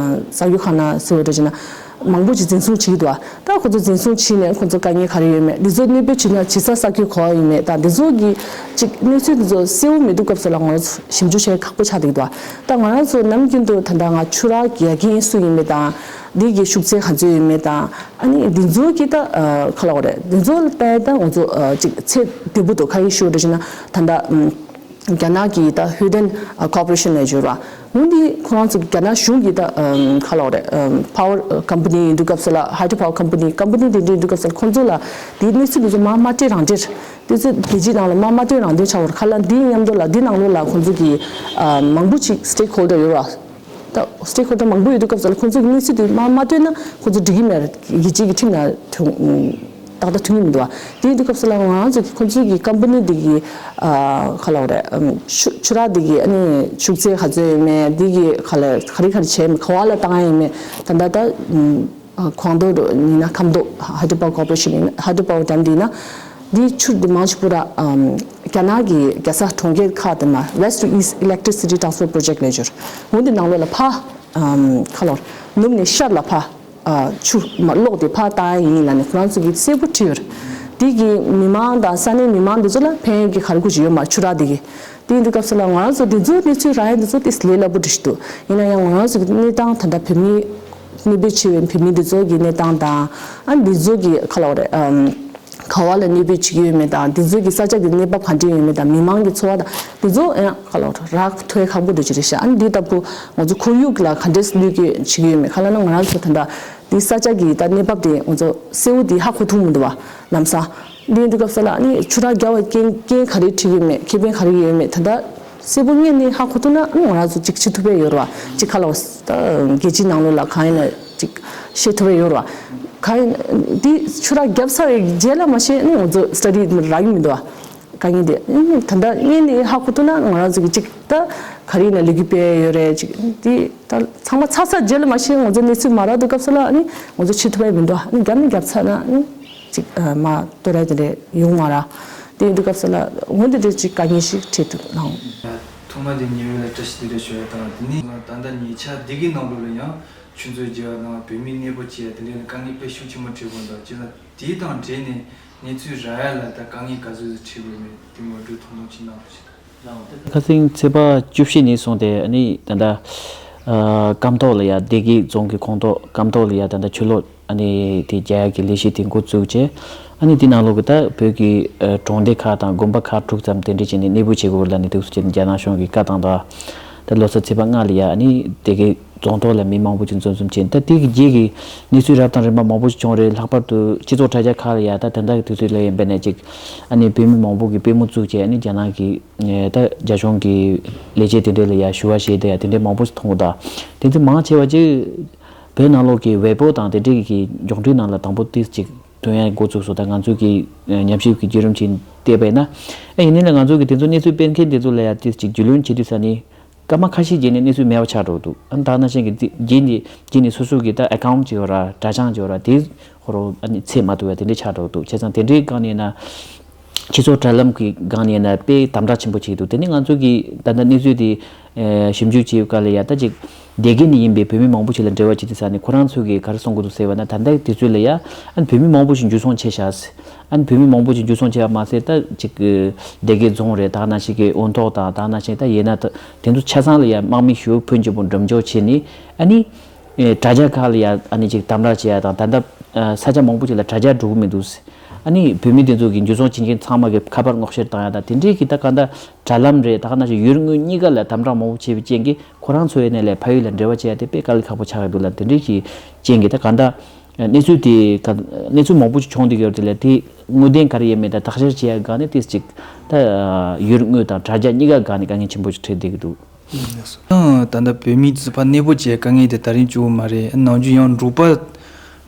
གསར་འགྱུར་ཁང་ནང་གསལ་བོ་འདྲ་བྱས་ན་མང་པོ་ཅིག་འཛིན་བཟུང་བྱེད་ཀྱི་འདུག་ད་ཁོ་ཚོ་འཛིན་བཟུང་བྱས་ནས་ཁོ་ཚོ་དཀའ་ངལ་ག་རེ་ཡོད་མེད་འདི་ཚོ་གནོད་འབོད་བྱས་ན་ཇི་ས་ས་ཁུལ་ག་པར་ཡིན་མེད་ད་འདི་ཚོ་གི་ཅིག་གནས་ཚུལ་འདི་ཚོ་གསལ་བོ་མེད་དུས་སྐབས་སུ་ལ་ང་ཚོ་ཞིབ་འཇུག་བྱེད་ཁག་པོ་ཆགས་བསྡད་ཀྱི་འདུག་ད་ང་རང་ཚོ་ནམ་རྒྱུན་དུ་ད་ལྟ་ང་ཆུ་རགས་ཀྱི་ཡ་རྐྱེན་སུ་ཡིན་མེད་དང་འདི་གི་ཤུགས་ཚད་ག་ཚོད་ཡིན་མེད་དང་ཨ་ནི་འདི་ཚོ་གི་ད་ག་ལབ་དགོས་རེད། འདི་ཚོ་ལ་བལྟས་ད་ང་ཚོ་ཅིག་ཚད་བདེ་པོ་འདུག་ག་ཡིན་ཞུ་འདྲ་བྱས་ན་ད་ལྟ་རྒྱ་ནག་གི་ད་ཧུའུ་ཏན་ཀོ་པོ་རེ་ཤན་ལབ་ཀྱི་ཡོད་རེད་བ། འོན་ཏེ་ཁོ་རང་ཚོ་རྒྱ་ནག་གཞུང་གི་ད་ག་ལབ་དགོས་རེད། པ་ཝར་ཀམ་པ་ནི་ཡིན་དུས་སྐབས་སུ་ལ་ཧའི་ཌོ་པ་ཝར་ཀམ་པ་ནི་ཀམ་པ་ནི་དེ་འདྲ་ཡིན་དུས་སྐབས་སུ་ལ་ཁོང་ཚོ་ལ་དེའི་གནས་ཚུལ་དེ་ཚོ་མར་མ་སྤྲད་རང་སྤྲད་དེ་ཚོ་རྒྱལ་སྤྱིའི་ནང་ལ་མར་མ་སྤྲད་རང་སྤྲད་ཆགས་པ་རེད། ཁ་ལ་འདིའི་མཉམ་དུ་ལ་འདི་ནང་ལོགས་ལ་ཁོང་ཚོ་གི་མང་པོ་ཅིག་སི་ཊེག་ཧོལ་ཌར་ཡོད་རེད་བ། ད་སི་ཊེག་ཧོལ་ཌར་མང་པོ་ཡོད་དུས་སྐབས་སུ་ལ་ཁོང་ཚོ་གི་གནས་ཚུལ་དེ་མར་མ་སྤྲད་ན་ཁོང་ཚོ་འགྲིག་གི་མེད་རེད། རྒྱལ་སྤྱིའི་གི་ཁྲིམས་ནང་ཐོན་ཏག་ཏག་ཐོན་གྱི་མི་འདུག་བ། དེ་ཡིན་དུས་སྐབས་སུ་ལ་ང་རང་ཚོ་གི་ཁོང་ཚོ་གི་ཀམ་པ་ནི་དེ་གི་ཨ་ག་ལབ་དགོས་རེད། ཨམ་ཆུ་ཆུ་རགས་དེ་གི་ཨ་ནི་ཤུགས་ཚད་ག་ཚོད་ཡོད་མེད་དེ་གི་ག་ལ་ག་རེ་ག་རེ་བྱས་མེད་ག་བ་ལ་བཏང་ཡ་ཡིན་མེད་ད་ལྟ་ད་ཨམ་ཨ་ཁོང་ཏོ་ཡིན་ན་ཁམས་ཏོ་ཧའི་ཌོ་པ་ཝར་ཀོ་པོ་རེ་ཤན་ཡིན་ན་ཧའི་ཌོ་པ་ཝར་ཌེམ་དེ་ཡིན་ན་འདི་ཆུ་འདི་མང་ཆེ་པོ་ར་ཨམ་རྒྱ་ནག་གི་རྒྱལ་ས་གྲོང་ཁྱེར་ཁག་དེ་ན་West to East Electricity Transfer Project ལབ་ཀྱི་ཡོད་རེད། འོན་ཏེ་ནང་ལོགས་ལ་ཕ་ཨམ་ག་ལབ་དགོས་རེད། ནུབ་ནས་ཤར་ལ་ཕ། ཆུ་མ་གློག་དེ་ཕར་བཏང་ཡ་ཡིན་ལབ་ནས་ཁོ་རང་ཚོ་གིས་གསལ་པོ་བྲིས་ཡོད་རེད། དེ་གི་མི་མང་དང་ས་གནས་མི་མང་འདི་ཚོ་ལ་ཕན་ཡོན་གྱི་ག་རེ་དགོས་ཀྱི་ཡོད་མ་ཆུ་རགས་དེ་གི། དེ་ཡིན་དུས་སྐབས་སུ་ལ་ང་རང་ཚོ་འདི་ཚོ་གནས་ཚུལ་རག་ཡ་འདི་ཚོ་ཏིས་ལས་སླ་པོ་འདྲ་ཞིག་འདུག་ཡིན་ན་ཡང་ང་རང་ཚོ་གི་གནས་སྟངས་ད་ལྟ་བོད་མི་གནས་སྤོས་བྱས་པའི་བོད་མི་འདི་ཚོ་གི་གནས་སྟངས་དང་། ཨ་འདི་ཚོ་གི་ག་ལབ་དགོས་རེད། ཨམ། ག་བ་ལ་གནས་སྤོས་བྱེད་ཀྱི་ཡོད་མེད་དང་། འདི་ཚོ་གི་ས་ཆ་གི་གནས་བབ་ག་འདྲ་ཡོད་མེད་དང་། མི་མང་གི་འཚོ་བ་དང་འདི་ཚོ་ཡང་ག་ལབ་དགོས་རེད། རག་ཐུབ་ཡ་ཁག་པོ་འདྲ་ཅིག་རེད་ཤག་ཨ་འདི་ལྟ་བུ་ང་ཚོ་ཁོར་ཡུག་ལ་ག་འདྲས་བློས་འགེལ་བྱེད་ཀྱི་ཡོད་མེད། ག་ལབ་ན་ང་རང་ཚོ་ད་ལྟ་འདི་ས་ཆ་གི་ད་གནས་བབ་དེ་ང་ཚོ་གསལ་བོ་དེ་ཧ་གོ་ཐུབ་མི་འདུག་བ། ལམ་སང་། འདི་ཡིན་དུས་སྐབས་སུ་ལ་ཨ་ནི་ཆུ་རགས་བརྒྱབ་པའི་རྐྱེན་རྐྱེན་ག་རེ་འཕྲད་ཀྱི་ཡོད་མེད། ཁེ་ཕན་ག་རེ་ཡོད་མེད་ད་ལྟ་གསལ་པོ་དངོས་གནས་ཧ་གོ་ཐུབ་ན་ཨ་ནི་ང་རང་ཚོ་ཅིག་བྱེད་ཐུབ་པ་ཡོད་རེད་བ། ཅིག་ག་ལབ་དགོས་ད་རྒྱལ་སྤྱིའི་ནང་ལོགས་ལ་གང་ཡིན་ན་ཅིག་བཤད་ཐུབ་པ་ཡོད་རེད་བ། གང་ཡིན་འདི་ཆུ་རགས་བརྒྱབ་ཚར་བའི་རྗེས་ལ་མ་གཞི་ཨ་ནི་ང་ཚོ་སི་ཊ་ཌི་རག་གི་མི་འདུག་བ། དཀའ་ངལ་དེ་ཨ་ནི་ད་ལྟ་དངོས་གནས་ཧ་གོ་ཐུབ་ན་ང་རང་ཚོ་གི་ཅིག་ད་ག་རེ་ཡིན་ན་ལས་འགུལ་སྤེལ་ཡ་ཡོད་རེད། ཅིག་འདི་ད་ཚང་མ་ཚར་ཚར་རྗེས་ལ་མ་གཞི་ང་ཚོ་གནས་ཚུལ་མ་རག་དུས་སྐབས་སུ་ལ་ཨ་ནི་ང་ཚོ་བྱེད་ཐུབ་པ་མི་འདུག་ཨ་ནི་བརྒྱབ་ནི་བརྒྱབ་ཚར་ན་ཨ་ནི་ཅིག་ཨ་མ་གཏོར་ཡ་དེ་འདྲ་ཡོང་མ་རག་དེ་ཡིན་དུས་སྐབས་སུ་ལ་འོན་ཏེ་དེ་ཅིག་དཀའ་ངལ་ཞིག་འཕྲད་ཐུབ་ལགས། ཐོག་མ་དེ་ཉེ་བའི་ལ་བཀྲ་ཤིས་བདེ་ལེགས་ཞུ་ཡ་དང་། དེ་ནས་ད་ལྟ་ཉེ་ཆར་བདེ་སྐྱིད་ནང་ལོགས་ལ་ཡང་ཆུ་མཛོད་བརྒྱབ་ཡ་དང་བོད་མི་གནས་སྤོ་བྱེད་ཡ་དེ་འདྲའི་ལ་དཀའ་ངལ་དཔེ་ཤུགས་ཆེན་པོ་འཕྲད་དགོས་འདུག་བྱས་ཙང་དེ་དང་འབྲེལ་ནས་གནས་ཚུལ་རག་ཡ་ལ་ད་དཀའ་ངལ་ག་ཚོད་ཙམ་འཕྲད་དགོས་མེད་དེ་ངོ་སྤྲོད་ཐུང་ཐུང་ཅིག་གནང་རོགས་བྱེད་དང་། ཁ་སང་ཚེས་པ་བཅུ་བཞི་ནས་བཟུང་སྟེ་ཨ་ནི་ད་ལྟ་ཨ་སྐམ་ཐོག་ལ་ཡ་སྡེ་དགེ་རྫོང་གི་ཁོངས་གཏོགས་སྐམ་ཐོག་ལ་ཡ་ད་ལྟ་ཆུ་ལོག་ཨ་ནི་དེ་རྒྱག་ཡ་གི་ལས་གཞི་དེ་འགོ་བཙུགས་བྱས། ཨ་ནི་དེ་ནང་ལོགས་ཀྱི་ད་བོད་ཀྱི་ཨ་གྲོང་སྡེ་ཁག་དང་དགོན་པ་ཁག་དྲུག་ཙམ་དེ་འདྲས་བྱས་ནས་གནས་སྤོ་བྱེད་དགོས་ལབ་ནས་དུས་སུ་བྱས་ནས་རྒྱ་ནག་གཞུང་གིས་བཀའ་བཏང་དང་། ད་ལོ་གསར་ཚེས་པ་ལྔ་ལ་ཡ་ཨ་ནི་སྡེ་དགེ་རྫོང་ཐོག་ལ་མི་མང་པོ་ཅིག་འཛོམས་འཛོམས་བྱས། ད་དེ་གི་རྗེས་ཀྱི་གནས་ཚུལ་རབ་དང་རིམ་པ་མང་པོ་ཞིག་བྱུང་རེད། ལྷག་པར་དུ་སྤྱི་ཚོགས་དྲ་རྒྱ་ཁག་ལ་ཡ་ད་ད་ལྟ་གི་དུས་ཚོད་ལ་ཡིན་པ་ནས་ཅིག་ཨ་ནི་བོད་མི་མང་པོ་གིས་དཔེ་མོ་བཙུགས་བྱས་ཨ་ནི་རྒྱ་ནག་གི་ད་རྒྱ་གཞུང་གི་ལས་བྱེད་དེ་འདྲས་ལ་ཡ་ཞུ་བ་བྱས་ཏེ་ཡ་དེ་འདྲས་མང་པོ་ཞིག་མཐོང་གི་འདུག་དེ་ཚོ་མང་ཆེ་བ་ཅིག་བོད་ནང་ལོགས་ཀྱི་ཝེ་པོ་དང་དེ་འདྲས་ཀྱི་མགྱོགས་འཕྲིན་ནང་ལ་དང་པོ་ཏིས་ཅིག་སྟོན་ཡ་འགོ་བཙུགས་སོང་། ད་ང་ཚོ་གི་ཨ་ཉམས་ཞིབ་ཀྱི་བརྒྱུད་རིམ་ཅིག་བལྟས་པ་ཡིན་ན། ཨ་ཡིན་ནའི་ལ་ང་ཚོ་གི་དེ་ཚོ་གནས་ཚུལ་སྤེལ་མཁན་དེ་ཚོ་ལ་ཡ་ཏིས་ཅིག་རྒྱུས་ལོན་བྱེད་དུས་ས་ནི། སྐར་མ་ཁ་ཤས་རྗེས་ནས་གནས་ཚུལ་མེད་པ་ཆགས་འགྲོ་འདུག་ཨ་ནི་ད་ནང་བཞིན་གྱི་རྗེས་ནས་རྗེས་ནས་སོ་སོ་གི་ད་ཨེ་ཁའུན་ཊི་ཅིག་ཡོད་ར་དྲ་བྱང་ཅིག་ཡོད་ར་དེ་ཧོ་རོ་ཨ་ནི་འཚོལ་མ་ཐུབ་པ་དེ་འདྲས་ཆགས་འགྲོ་འདུག་བྱས་ཙང་དེ་འདྲའི་སྒང་ནས་ན་སྤྱི་ཚོགས་དྲ་ལམ་གྱི་སྒང་ནས་ན་དཔེ་དམ་དྲག་ཆེན་པོ་བྱེད་འདུག་དེ་ནི་ང་ཚོ་གི་ད་ལྟ་གནས་ཚུལ་དེ་ཞིབ་འཇུག་བྱེད་སྐབས་ལ་ཡ་ད་ཅིག་སྡེ་དགེ་ནས་ཡིན་པའི་བོད་མི་མང་པོ་ཞིག་ལ་འབྲེལ་བ་བྱེད་དུས་ས་ནས་ཁོ་རང་ཚོ་གིས་ག་རེ་གསུང་གི་འདུག་ཟེར་བ་ན། ད་ལྟའི་དུས་ཚོད་ལ་ཡ་ཨ་ནི་བོད་མི་མང་པོ་ཞིག་འཇུ་བཟུང་བྱས་ཤག་ཨ་ནི་བོད་མི་མང་པོ་ཅིག་འཇུ་བཟུང་བྱས་པ་མ་ཟད་ད་ཅིག་གི་སྡེ་དགེ་རྫོང་རེད། ད་ག་ནང་བཞིན་གི་འོན་ཐོག་དང་ད་ག་ནང་བཞིན་ད་ཡིན་ན་ད་དེ་ཚོ་ཆ་ཚང་ལ་ཡང་དམག་མི་ཞེ་པོ་ཕོན་ཆེན་པོ་འགྲེམས་འཇོག་བྱས་ནས་ཨ་ནི་ཨེ་དྲ་རྒྱ་ཁག་ལ་ཡང་ཨ་ནི་ཅིག་དམ་དྲག་བྱེད་ཡ་དང་ད་ལྟ་ཨ་ས་ཆ་མང་པོ་ཅིག་ལ་དྲ་རྒྱ་འགྲོ་གི་མི་འདུག་ཨ་ནི་བོད་མི་དེ་ཚོ་གི་འཇུ་བཟུང་བྱེད་མཁན་ཚང་མ་གི་ཁ་པར་སྔོག་བཤེར་བཏང་ཡ་དང་དེ་འདྲའི་གི་ད་ག་ད་དྲ་ལམ་རེད། ད་ག་ནང་བཞིན་ཡུལ་དངོས་གཉིས་ཀ་ལ་དམ་དྲག་མང་པོ་བྱས་པའི་རྐྱེན་གྱིས་ཁོ་རང་ཚོ་ཡིན་ནའི་ལས་ཕ་ཡུལ་ལ་འབྲེལ་བ་བྱེད་ཡ་དེ་དཔེ་དཀའ་ལས་ཁག་པོ་ཆགས་ཡོད་འདུག་ལ། དེ་འདྲའི་གི་རྐྱེན་གྱིས་ད་ག་ད། གནས་ཚུལ་དེ་ག་གནས་ཚུལ་མང་པོ་ཞིག་བྱུང་བསྡད་ཡོད་རེད་དེ་ལས་དེ་དངོས་བདེན་ག་རེ་ཡོད་མེད་དང་བརྟག་དཔྱད་བྱེད་ཡ་སྒང་ནས་ཏིས་ཅིག་ད་ཡུལ་དངོས་དང་དྲ་རྒྱ་གཉིས་ཀ་སྒང་ནས་དཀའ་ངལ་ཆེན་པོ་ཞིག་འཕྲད་བསྡད་ཀྱི་འདུག་ད་ལྟ་བོད་མི་ཚོ་ཕར་གནས་སྤོ་བྱེད་དཀའ་ངལ་དེ་ད་རིང་གཅིག་པོ་མ་རེད། ནམ་རྒྱུན་ཡང་འབྲོག་པ་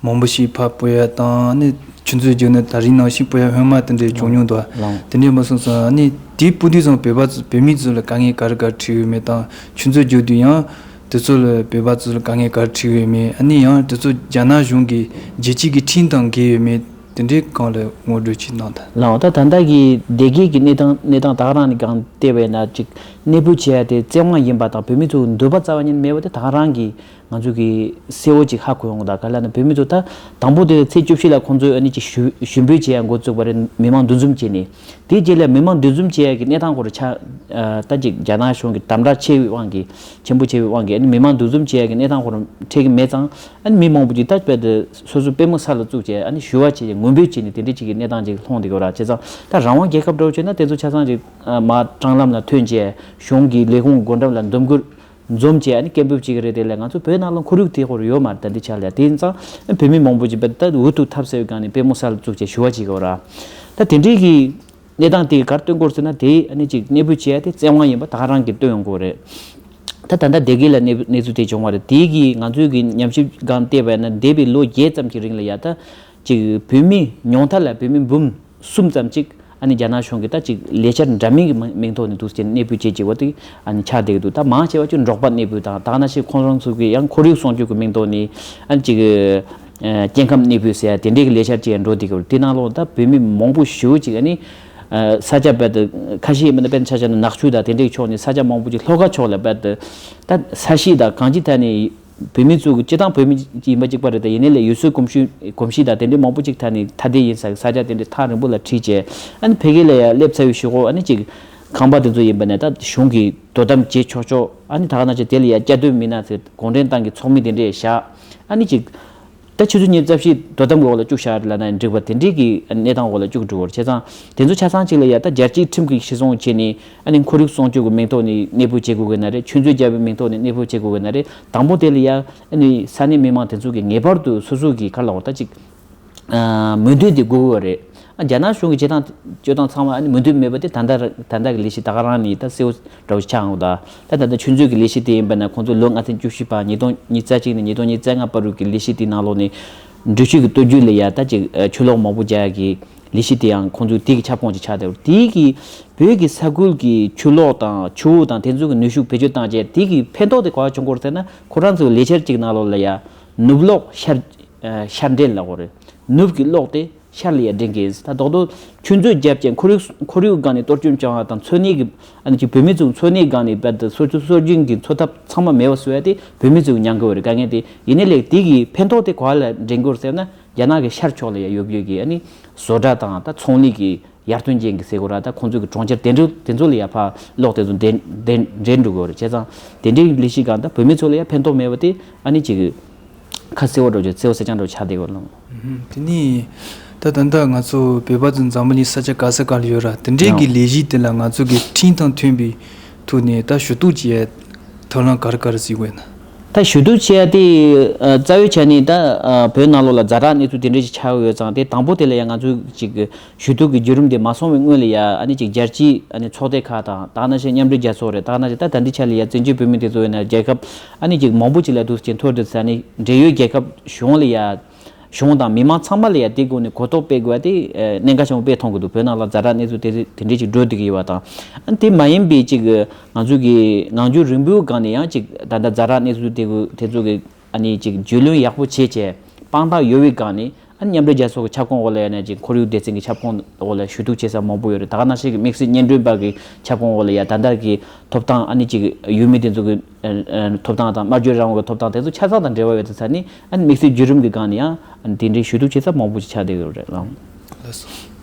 མང་པོ་ཞིག་ཕར་སྤོ་ཡ་དང་ནི་ཆུ་མཛོད་བརྒྱུད་ནས་ད་རིང་ནང་བཞིན་སྤོ་ཡ་སྔོན་མ་དེ་འདྲའི་བྱུང་མྱོང་འདུག་དེ་འདྲའི་མ་སོང་ཙང་ནི་དེའི་སྤོ་དུས་ཙང་བོད་པ་ཚོ་བོད་མི་ཚོ་ལ་དཀའ་ངལ་ག་རེ་ག་རེ་འཕྲད་ཡོད་མེད་དང་ཆུ་མཛོད་བརྒྱུད་དུས་ཡང་། དེ་ཚོ་ལ་བོད་པ་ཚོ་ལ་དཀའ་ངལ་ག་རེ་འཕྲད་ཡོད་མེད། ཨ་ནི་ཡང་དེ་ཚོ་རྒྱ་ནག་གཞུང་གི་རྒྱལ་སྤྱི་གི་ཁྲིམས་དང་འགལ་ཡོད་མེད། དེ་འདྲའི་སྒང་ལ་ངོ་སྤྲོད་ཅིག་གནང་དང་། ལགས་འོ། ད་ད་ལྟ་གི་སྡེ་དགེ་གི་གནས་སྟངས་གནས་སྟངས་ད་ག་རང་ནས་སྒང་བལྟས་པས་ན་ཅིག་གནས་སྤོ་བྱས་ཏེ་བཙན་དབང་ཡིན་པ་དང་བོད་མི་ཚོ་འདོད་པ་རྩ་བ་ཉིད་མེད་པ་དེ་ད་ག་རང་གི་ང་ཚོ་གི་གསལ་བོ་ཅིག་ཧ་གོ་ཡོང་གི་འདུག་ག་ལབ་ན་བོད་མི་ཚོ་ད་དང་པོ་དེ་ཚེས་བཅུ་བཞི་ལ་ཁོང་ཚོས་ཨ་ནི་ཅིག་ཞུ་ཞུ་འབོད་བྱེད་ཡ་འགོ་བཙུགས་པ་རེད། མི་མང་འདུ་འཛོམས་བྱས་ནས། དེའི་རྗེས་ལ་མི་མང་འདུ་འཛོམས་བྱེད་ཡ་གི་གནས་སྟངས་སྐོར་ཆ་ཨ་ད་ཅིག་རྒྱ་ནག་གཞུང་གི་དམ་དྲག་ཆེ་བའི་དབང་གིས་ཆེན་པོ་ཆེ་བའི་དབང་གིས་ཨ་ནི་མི་མང་འདུ་འཛོམས་བྱེད་ཡ་གི་གནས་སྟངས་སྐོར་འཕྲད་ཀྱི་མེད་ཙང་། ཨ་ནི་མི་མང་པོ་ཅིག་ད་དཔེ་དེ་སོ་སོའི་པུས་མོ་ས་ལ་བཙུགས་བྱས་ཨ་ནི་ཞུ་བ་བྱས་ངུ་འབོད་བྱས་ནས་དེ་འདྲ་ཅིག་གི་གནས་སྟངས་ཅིག་ལྷུང་བསྡད་ཡོད་ར། བྱས་ཙང་ད་རང་དབང་རྒྱལ་ཁབ་འདྲ་བོ་བྱས་ན་དེ་ཚོ་ཆ་ཚང་ཅིག་ཨ་མར་སྲང་ལམ་ལ་ཐོན་བྱས་གཞུང་གི་ལས་ཁུངས་སྒོ་འགྲམ་ལ་འདུམ་འགྲིག་འཛོམས་བྱས་ཨ་ནི་སྐད་འབོད་བྱེད་ཀྱི་རེད། དེ་ལས་ང་ཚོ་བོད་ནང་ལ་ཁོར་ཡུག་དེ་ཧོར་ཡོད་མ་རེད། ད་འདི་ཆ་ལ་དེ་ཡིན་ཙང་བོད་མི་མང་པོ་ཅིག་བོད་ད་འུ་ཐུག་ཐབས་ཟད་པའི་སྒང་ནས་པུས་མོ་ས་ལ་བཙུགས་བྱས་ཞུ་བ་བྱེད་ཀྱི་ཡོད་ར། ད་དེ་འདྲའི་གི་གནས་སྟངས་དེ་ག་རེ་སྟོན་དགོས་ཟེར་ན་དེ་ཨ་ནི་ཅིག་གནས་སྤོ་བྱས་ཏེ་བཙན་དབང་ཡིན་པ་ད་ག་རང་གིས་སྟོན་ཡོང་དགོས་རེད། ད་ད་ལྟ་སྡེ་དགེ་ལ་གནས་གནས་ཚུལ་དེ་བྱུང་བ་རེད། དེ་གི་ང་ཚོའི་གི་ཉམས་ཞིབ་སྒང་བལྟས་པ་ཡིན་ན་འདས་པའི་ལོ་བརྒྱད་ཙམ་གྱི་རིང་ལ་ཡ་ད་ཅིག་བོད་མི་ཉུང་མཐའ་ལ་བོད་མི་འབུམ་གསུམ་ཙམ་ཅིག་ཨ་ནི་རྒྱ་ནག་གཞུང་གིས་ད་ཅིག་ལས་འཆར་འདྲ་མིན་གྱི་མིང་མིང་ཐོག་ནས་འདུག་སེ་གནས་སྤོས་བྱེད་ཀྱི་བ་དེ་ཨ་ནི་ཆགས་བསྡད་ཀྱི་འདུག་ད་མང་ཆེ་བ་ཅིག་འབྲོག་པ་གནས་སྤོས་དང་ད་ག་ནང་བཞིན་ཁོང་རང་ཚོ་གི་ཡང་ཁོར་ཡུག་སྲུང་སྐྱོབ་ཀྱི་མིང་ཐོག་ནས་ཨ་ནི་ཅིག་ཨ་སྐྱེ་ཁམས་གནས་སྤོས་ཟེར་ཡ་དེ་འདྲའི་གི་ལས་འཆར་ཅིག་ཡང་འགྲོ་བསྡད་ཀྱི་འདུག་དེ་ནང་ལོགས་ད་བོད་མི་མང་པོ་ཞེ་པོ་ཅིག་ཨ་ནི་ཨ་ས་ཆ་དཔེ་ད་ཁ་ཤས་ཡིན་པ་ན་དཔེར་ན་ཆ་བཞག་ན་ནག་ཆུ་དང་དེ་འདྲའི་ཕྱོགས་ནས་ས་ཆ་མང་པོ་ཅིག་ལྷོ་ཁ་ཕྱོགས་ལ་དཔེ་ད་ད་ས་གཤིས་དང་གང་ཅིའི་ཐད་ནས། བོད་མི་ཚོ་གི་སྤྱི་བཏང་བོད་མི་ཡིན་པ་གཅིག་པ་རེད། ད་ཡིན་ནའི་ལས་ཡུལ་སྲོལ་གོམས་གཤིས་གོམས་གཤིས་དང་དེ་འདྲའི་མང་པོ་ཅིག་ཐད་ནས་ཐ་དད་ཡིན་ས་གི་ས་ཆ་དེ་འདྲའི་ཐག་རིང་པོ་ལ་ཁྲིད་བྱས། ཨ་ནི་ཕ་གི་ལ་ཡ་སླེབས་ཚར་བའི་གཞུག་གུ་ཨ་ནི་ཅིག་ཁང་པ་དེ་ཚོ་ཡིན་པ་ནས་ད་གཞུང་གི་དོ་དམ་བྱེད་ཆོག་ཆོག་ཨ་ནི་ད་ག་ནང་བཞིན་དེ་ལ་ཡ་བཅའ་སྡོད་མི་སྣ་ཚོ་གུང་ཁྲན་ཏང་གི་ཚོགས་མི་དེ་འདྲས་བཞག་ཨ་ནི་ཅིག་ད་ཆུ་ཚོད་ཉི་ཤུ་རྩ་བཞི་དོ་དམ་གྱི་འོག་ལ་བཅུག་བཞག་རེད་ལབ་ན་འགྲིག་པ་དེ་འདྲས་ཀྱི་གནས་སྟངས་འོག་ལ་བཅུག་འགྲོ་བར་བྱས་ཙང་དེ་ཚོ་ཆ་ཚང་གཅིག་ལ་ཡ་ད་རྒྱལ་སྤྱིའི་ཁྲིམས་ཀྱི་གཞི་བཟུང་བྱས་ནས། ཨ་ནི་ཁོར་ཡུག་སྲུང་སྐྱོབ་ཀྱི་མིང་ཐོག་ནས་གནས་སྤོ་བྱེད་དགོས་ཀྱི་ན་རེད། ཆུ་མཛོད་བརྒྱབ་པའི་མིང་ཐོག་ནས་གནས་སྤོ་བྱེད་དགོས་ཀྱི་ན་རེད། དང་པོ་དེ་ལ་ཡ་ཨ་ནི་ས་གནས་མི་མང་དེ་ཚོ་གིས་ངེས་པར་དུ་སོ་སོ་གི་ག་རེ་ལབ་དགོས་རེད། ད་ཅིག་ཨ་མོས་མཐུན་དེ་དགོས་ཀྱི་ཡོད་རེད། ཨ་རྒྱ་ནག་གཞུང་གི་བྱེད་སྟངས་སྤྱོད་སྟངས་ཚང་མ་ཨ་ནི་མོས་མཐུན་མེད་པ་དེ་ད་ལྟ་ད་ལྟ་གི་ལས་གཞི་ད་ག་རང་ནས་ད་གསལ་བོ་འདྲ་བོ་ཆགས་འོང་། ད་ད་ད་ལྟ་ཆུ་མཛོད་ཀྱི་ལས་གཞི་དེ་ཡིན་པ་ན་ཁོང་ཚོ་ལོ་ལྔ་ཚན་བཅུ་བཞི་པ་ཉིས་སྟོང་ཉི་ཤུ་རྩ་གཅིག་ནས་ཉིས་སྟོང་ཉི་ཤུ་རྩ་ལྔ་བར་དུ་གི་ལས་གཞི་དེའི་ནང་ལོགས་ནས་འགྲུལ་བཞུད་ཀྱི་སྟོབས་རྒྱུ་ལ་ཡ་ད་ཅིག་ཨ་ཆུ་ལོག་མང་པོ་རྒྱག་ཡ་གི་ལས་གཞི་དེ་ཡང་ཁོང་ཚོའི་དེ་གི་ཁྱབ་ཁོངས་ཀྱི་ཆགས་བསྡད་ཡོད། དེ་གི་བོད་ཀྱི་ས་ཁུལ་གྱི་ཆུ་ལོག་དང་ཆུ་བོ་དང་དེ་ཚོ་གི་ནུས་ཤུགས་བེད་སྤྱོད་བཏང་རྗེས་དེ་གི་ཕན་ཐོགས་དེ་ག་བ་བྱུང་གི་ཡོད་ཟེར་ན། ཁོ་རང་ཚོའི་ལས་འཆར་གཅིག་ནང་ལོགས་ལ་ཡ་ནུབ་གློག་ཤར་ཨ་ཤར་འདྲེན་ལབ་དགོས་རེད། ནུབ་ཀྱི་གློག་དེ་ཤར་ལ་ཡ་འདྲེན་གྱི་ཡིན། ད་རྡོག་རྡོག་ཆུ་མཛོད་བརྒྱབ་ཀྱང་ཁོར་ཡུག་ཁོར་ཡུག་སྒང་ནས་གཏོར་སྐྱོན་བྱུང་བ་དང་འཚོ་གནས་ཀྱི་ཨ་ནི་ཅིག་བོད་མི་ཚོའི་འཚོ་གནས་སྒང་ནས་རྦད་དེ་སོ་སོ་སྲོལ་རྒྱུན་གྱི་འཚོ་ཐབས་ཚང་མ་མེད་པ་བཟོ་ཡ་དེ་བོད་མི་ཚོའི་མྱང་གི་ཡོད་རེད། དཀའ་ངལ་དེ་ཡིན་ནའི་ལས་དེ་གི་ཕན་ཐོགས་དེ་ག་བ་ལ་འདྲེན་གྱི་ཡོད་ཟེར་ན། རྒྱ་ནག་གི་ཤར་ཕྱོགས་ལ་ཡ་ཡོད་ཡོད་ཀྱི་ཨ་ནི་བཟོ་གྲྭ་དང་ད་ཚོང་ལས་ཀྱི་ཡར་ཐོན་ཅན་གྱི་ཟེར་དགོས་ར། ད་ཁོང་ཚོ་གི་གྲོང་ཁྱེར་དེ་འདྲ་དེ་ཚོ་ལ་ཡ་ཕར་གློག་དེ་ཚོ་འདྲེན་འདྲེན་འདྲེན་འགྲོ་གི་ཡོད་རེད། བྱས་ཙང་དེ་འདྲའི་ལས་གཞི་སྒང་ད་བོད་མི་ཚོ་ལ་ཡ་ཕན་ཐོགས་མེད་པ་དེ་ཨ་ནི་ཅིག་ཁ་གསལ་བོ་འགྲོ་རྒྱུ་གསལ་བོ་གསལ་རྐྱང་འགྲོ་ཆགས་བསྡད་ཡོད་ལ། ཨུ་ཧུམ། དེ་ནི་ད་ད་ལྟ་ང་ཚོ་བོད་པ་ཚོ་འཛམ་བུ་གླིང་ས་ཆ་ག་ས་ག་ལ་ཡོད་ར། དེ་འདྲའི་ཡང་གི་ལས་གཞི་དེ་ལ་ང་ཚོ་གི་ཁྲིམས་དང་མཐུན་པའི་ཐོག་ནས་ད་ཞུ་གཏུག་བྱེད་ཡ་ཐབས་ལམ་ག་རེ་ག་རེ་གཟིགས་དགོས་ན། ད་ཞུ་གཏུག་བྱེད་ཡ་དེ་ཨ་རྩ་བའི་ཆ་ནས་ད་ཨ་བོད་ནང་ལོགས་ལ་ཛ་དྲག་གནས་ཚུལ་དེ་འདྲ་ཞིག་ཆགས་ཡོད་ཙང་། དེ་དང་པོ་དེ་ལ་ཡང་ང་ཚོས་ཅིག་ཞུ་གཏུག་གི་བརྒྱུད་རིམ་དེ་མ་སོང་བའི་སྔོན་ལ་ཡ་ཨ་ནི་ཅིག་རྒྱལ་སྤྱིའི་ཨ་ནི་ཚོགས་སྡེ་ཁག་དང་། ད་ག་ནང་བཞིན་མཉམ་འབྲེལ་རྒྱལ་ཚོགས་རེད། ད་ག་ནང་བཞིན་ད་ད་ལྟའི་ཆ་ལ་ཡ་བཙན་བྱོལ་བོད་མི་དེ་ཚོ་ཡིན་ན་རྒྱལ་ཁབ་ཨ་ནི་ཅིག་མང་པོ་ཅིག་ལ་འདུག་ཅིག་ཐོར་དུ་ས་ནི་འབྲེལ་ཡོད་རྒྱལ་ཁབ་གཞུང་ལ་ཡ་གཞུང་དང་མི་མང་ཚང་མ་ལ་ཡ་དེ་སྒོ་ནས་གོ་རྟོགས་སྤེལ་དགོས་པ་དེ་ཨ་གནད་འགག་ཆེན་པོ་དཔེ་མཐོང་གི་འདུག་བོད་ནང་ལ་ཛ་དྲག་གནས་ཚུལ་དེ་དེ་འདྲས་ཅིག་འགྲོ་བསྡད་ཀྱི་ཡོད་པ་དང་། ཨ་ནི་དེ་མ་ཡིན་པའི་ཅིག་ང་ཚོ་གི་ངང་རྒྱུད་རིང་པོའི་སྒང་ནས་ཡང་ཅིག་ད་ལྟ་ཛ་དྲག་གནས་ཚུལ་དེ་གུ་དེ་ཚོ་གི་ཨ་ནི་ཅིག་རྒྱུས་ལོན་ཡག་པོ་བྱས་བྱས་དཔང་རྟགས་ཡོད་པའི་སྒང་ནས། ཨ་ནི་མཉམ་འབྲེལ་རྒྱལ་ཚོགས་ཀྱི་ཁྱབ་ཁོངས་འོག་ལ་ཡ་ནས་ཅིག་ཁོར་ཡུག་སྡེ་ཚན་གྱི་ཁྱབ་ཁོངས་འོག་ལ་ཞུ་གཏུག་བྱེད་ས་མང་པོ་ཡོད་རེད། ད་ག་ནང་བཞིན་གྱི་དམིགས་བསལ་སྙན་སྒྲོན་པ་གི་ཁྱབ་ཁོངས་འོག་ལ་ཡ་ད་ལྟ་གི་ཐོབ་ཐང་ཨ་ནི་ཅིག་ཡུལ་མི་དེ་ཚོ་གི་ཨ་ཨ་ཐོབ་ཐང་དང་སྨྲ་བརྗོད་རང་དབང་གི་ཐོབ་ཐང་དེ་ཚོ་ཆ་ཚང་དང་འབྲེལ་བ་ཡོད་དུས་ཙ་ནི། ཨ་ནི་དམིགས་བསལ་བརྒྱུད་རིམ་གྱི་སྒང་ནས་ཡང་ཨ་ནི་དེ་འདྲའི་ཞུ་གཏུག་བྱེད་ས་མང་པོ་ཞིག་ཆགས་བསྡད་ཡོད་རེད་ལགས། ལགས་སོ།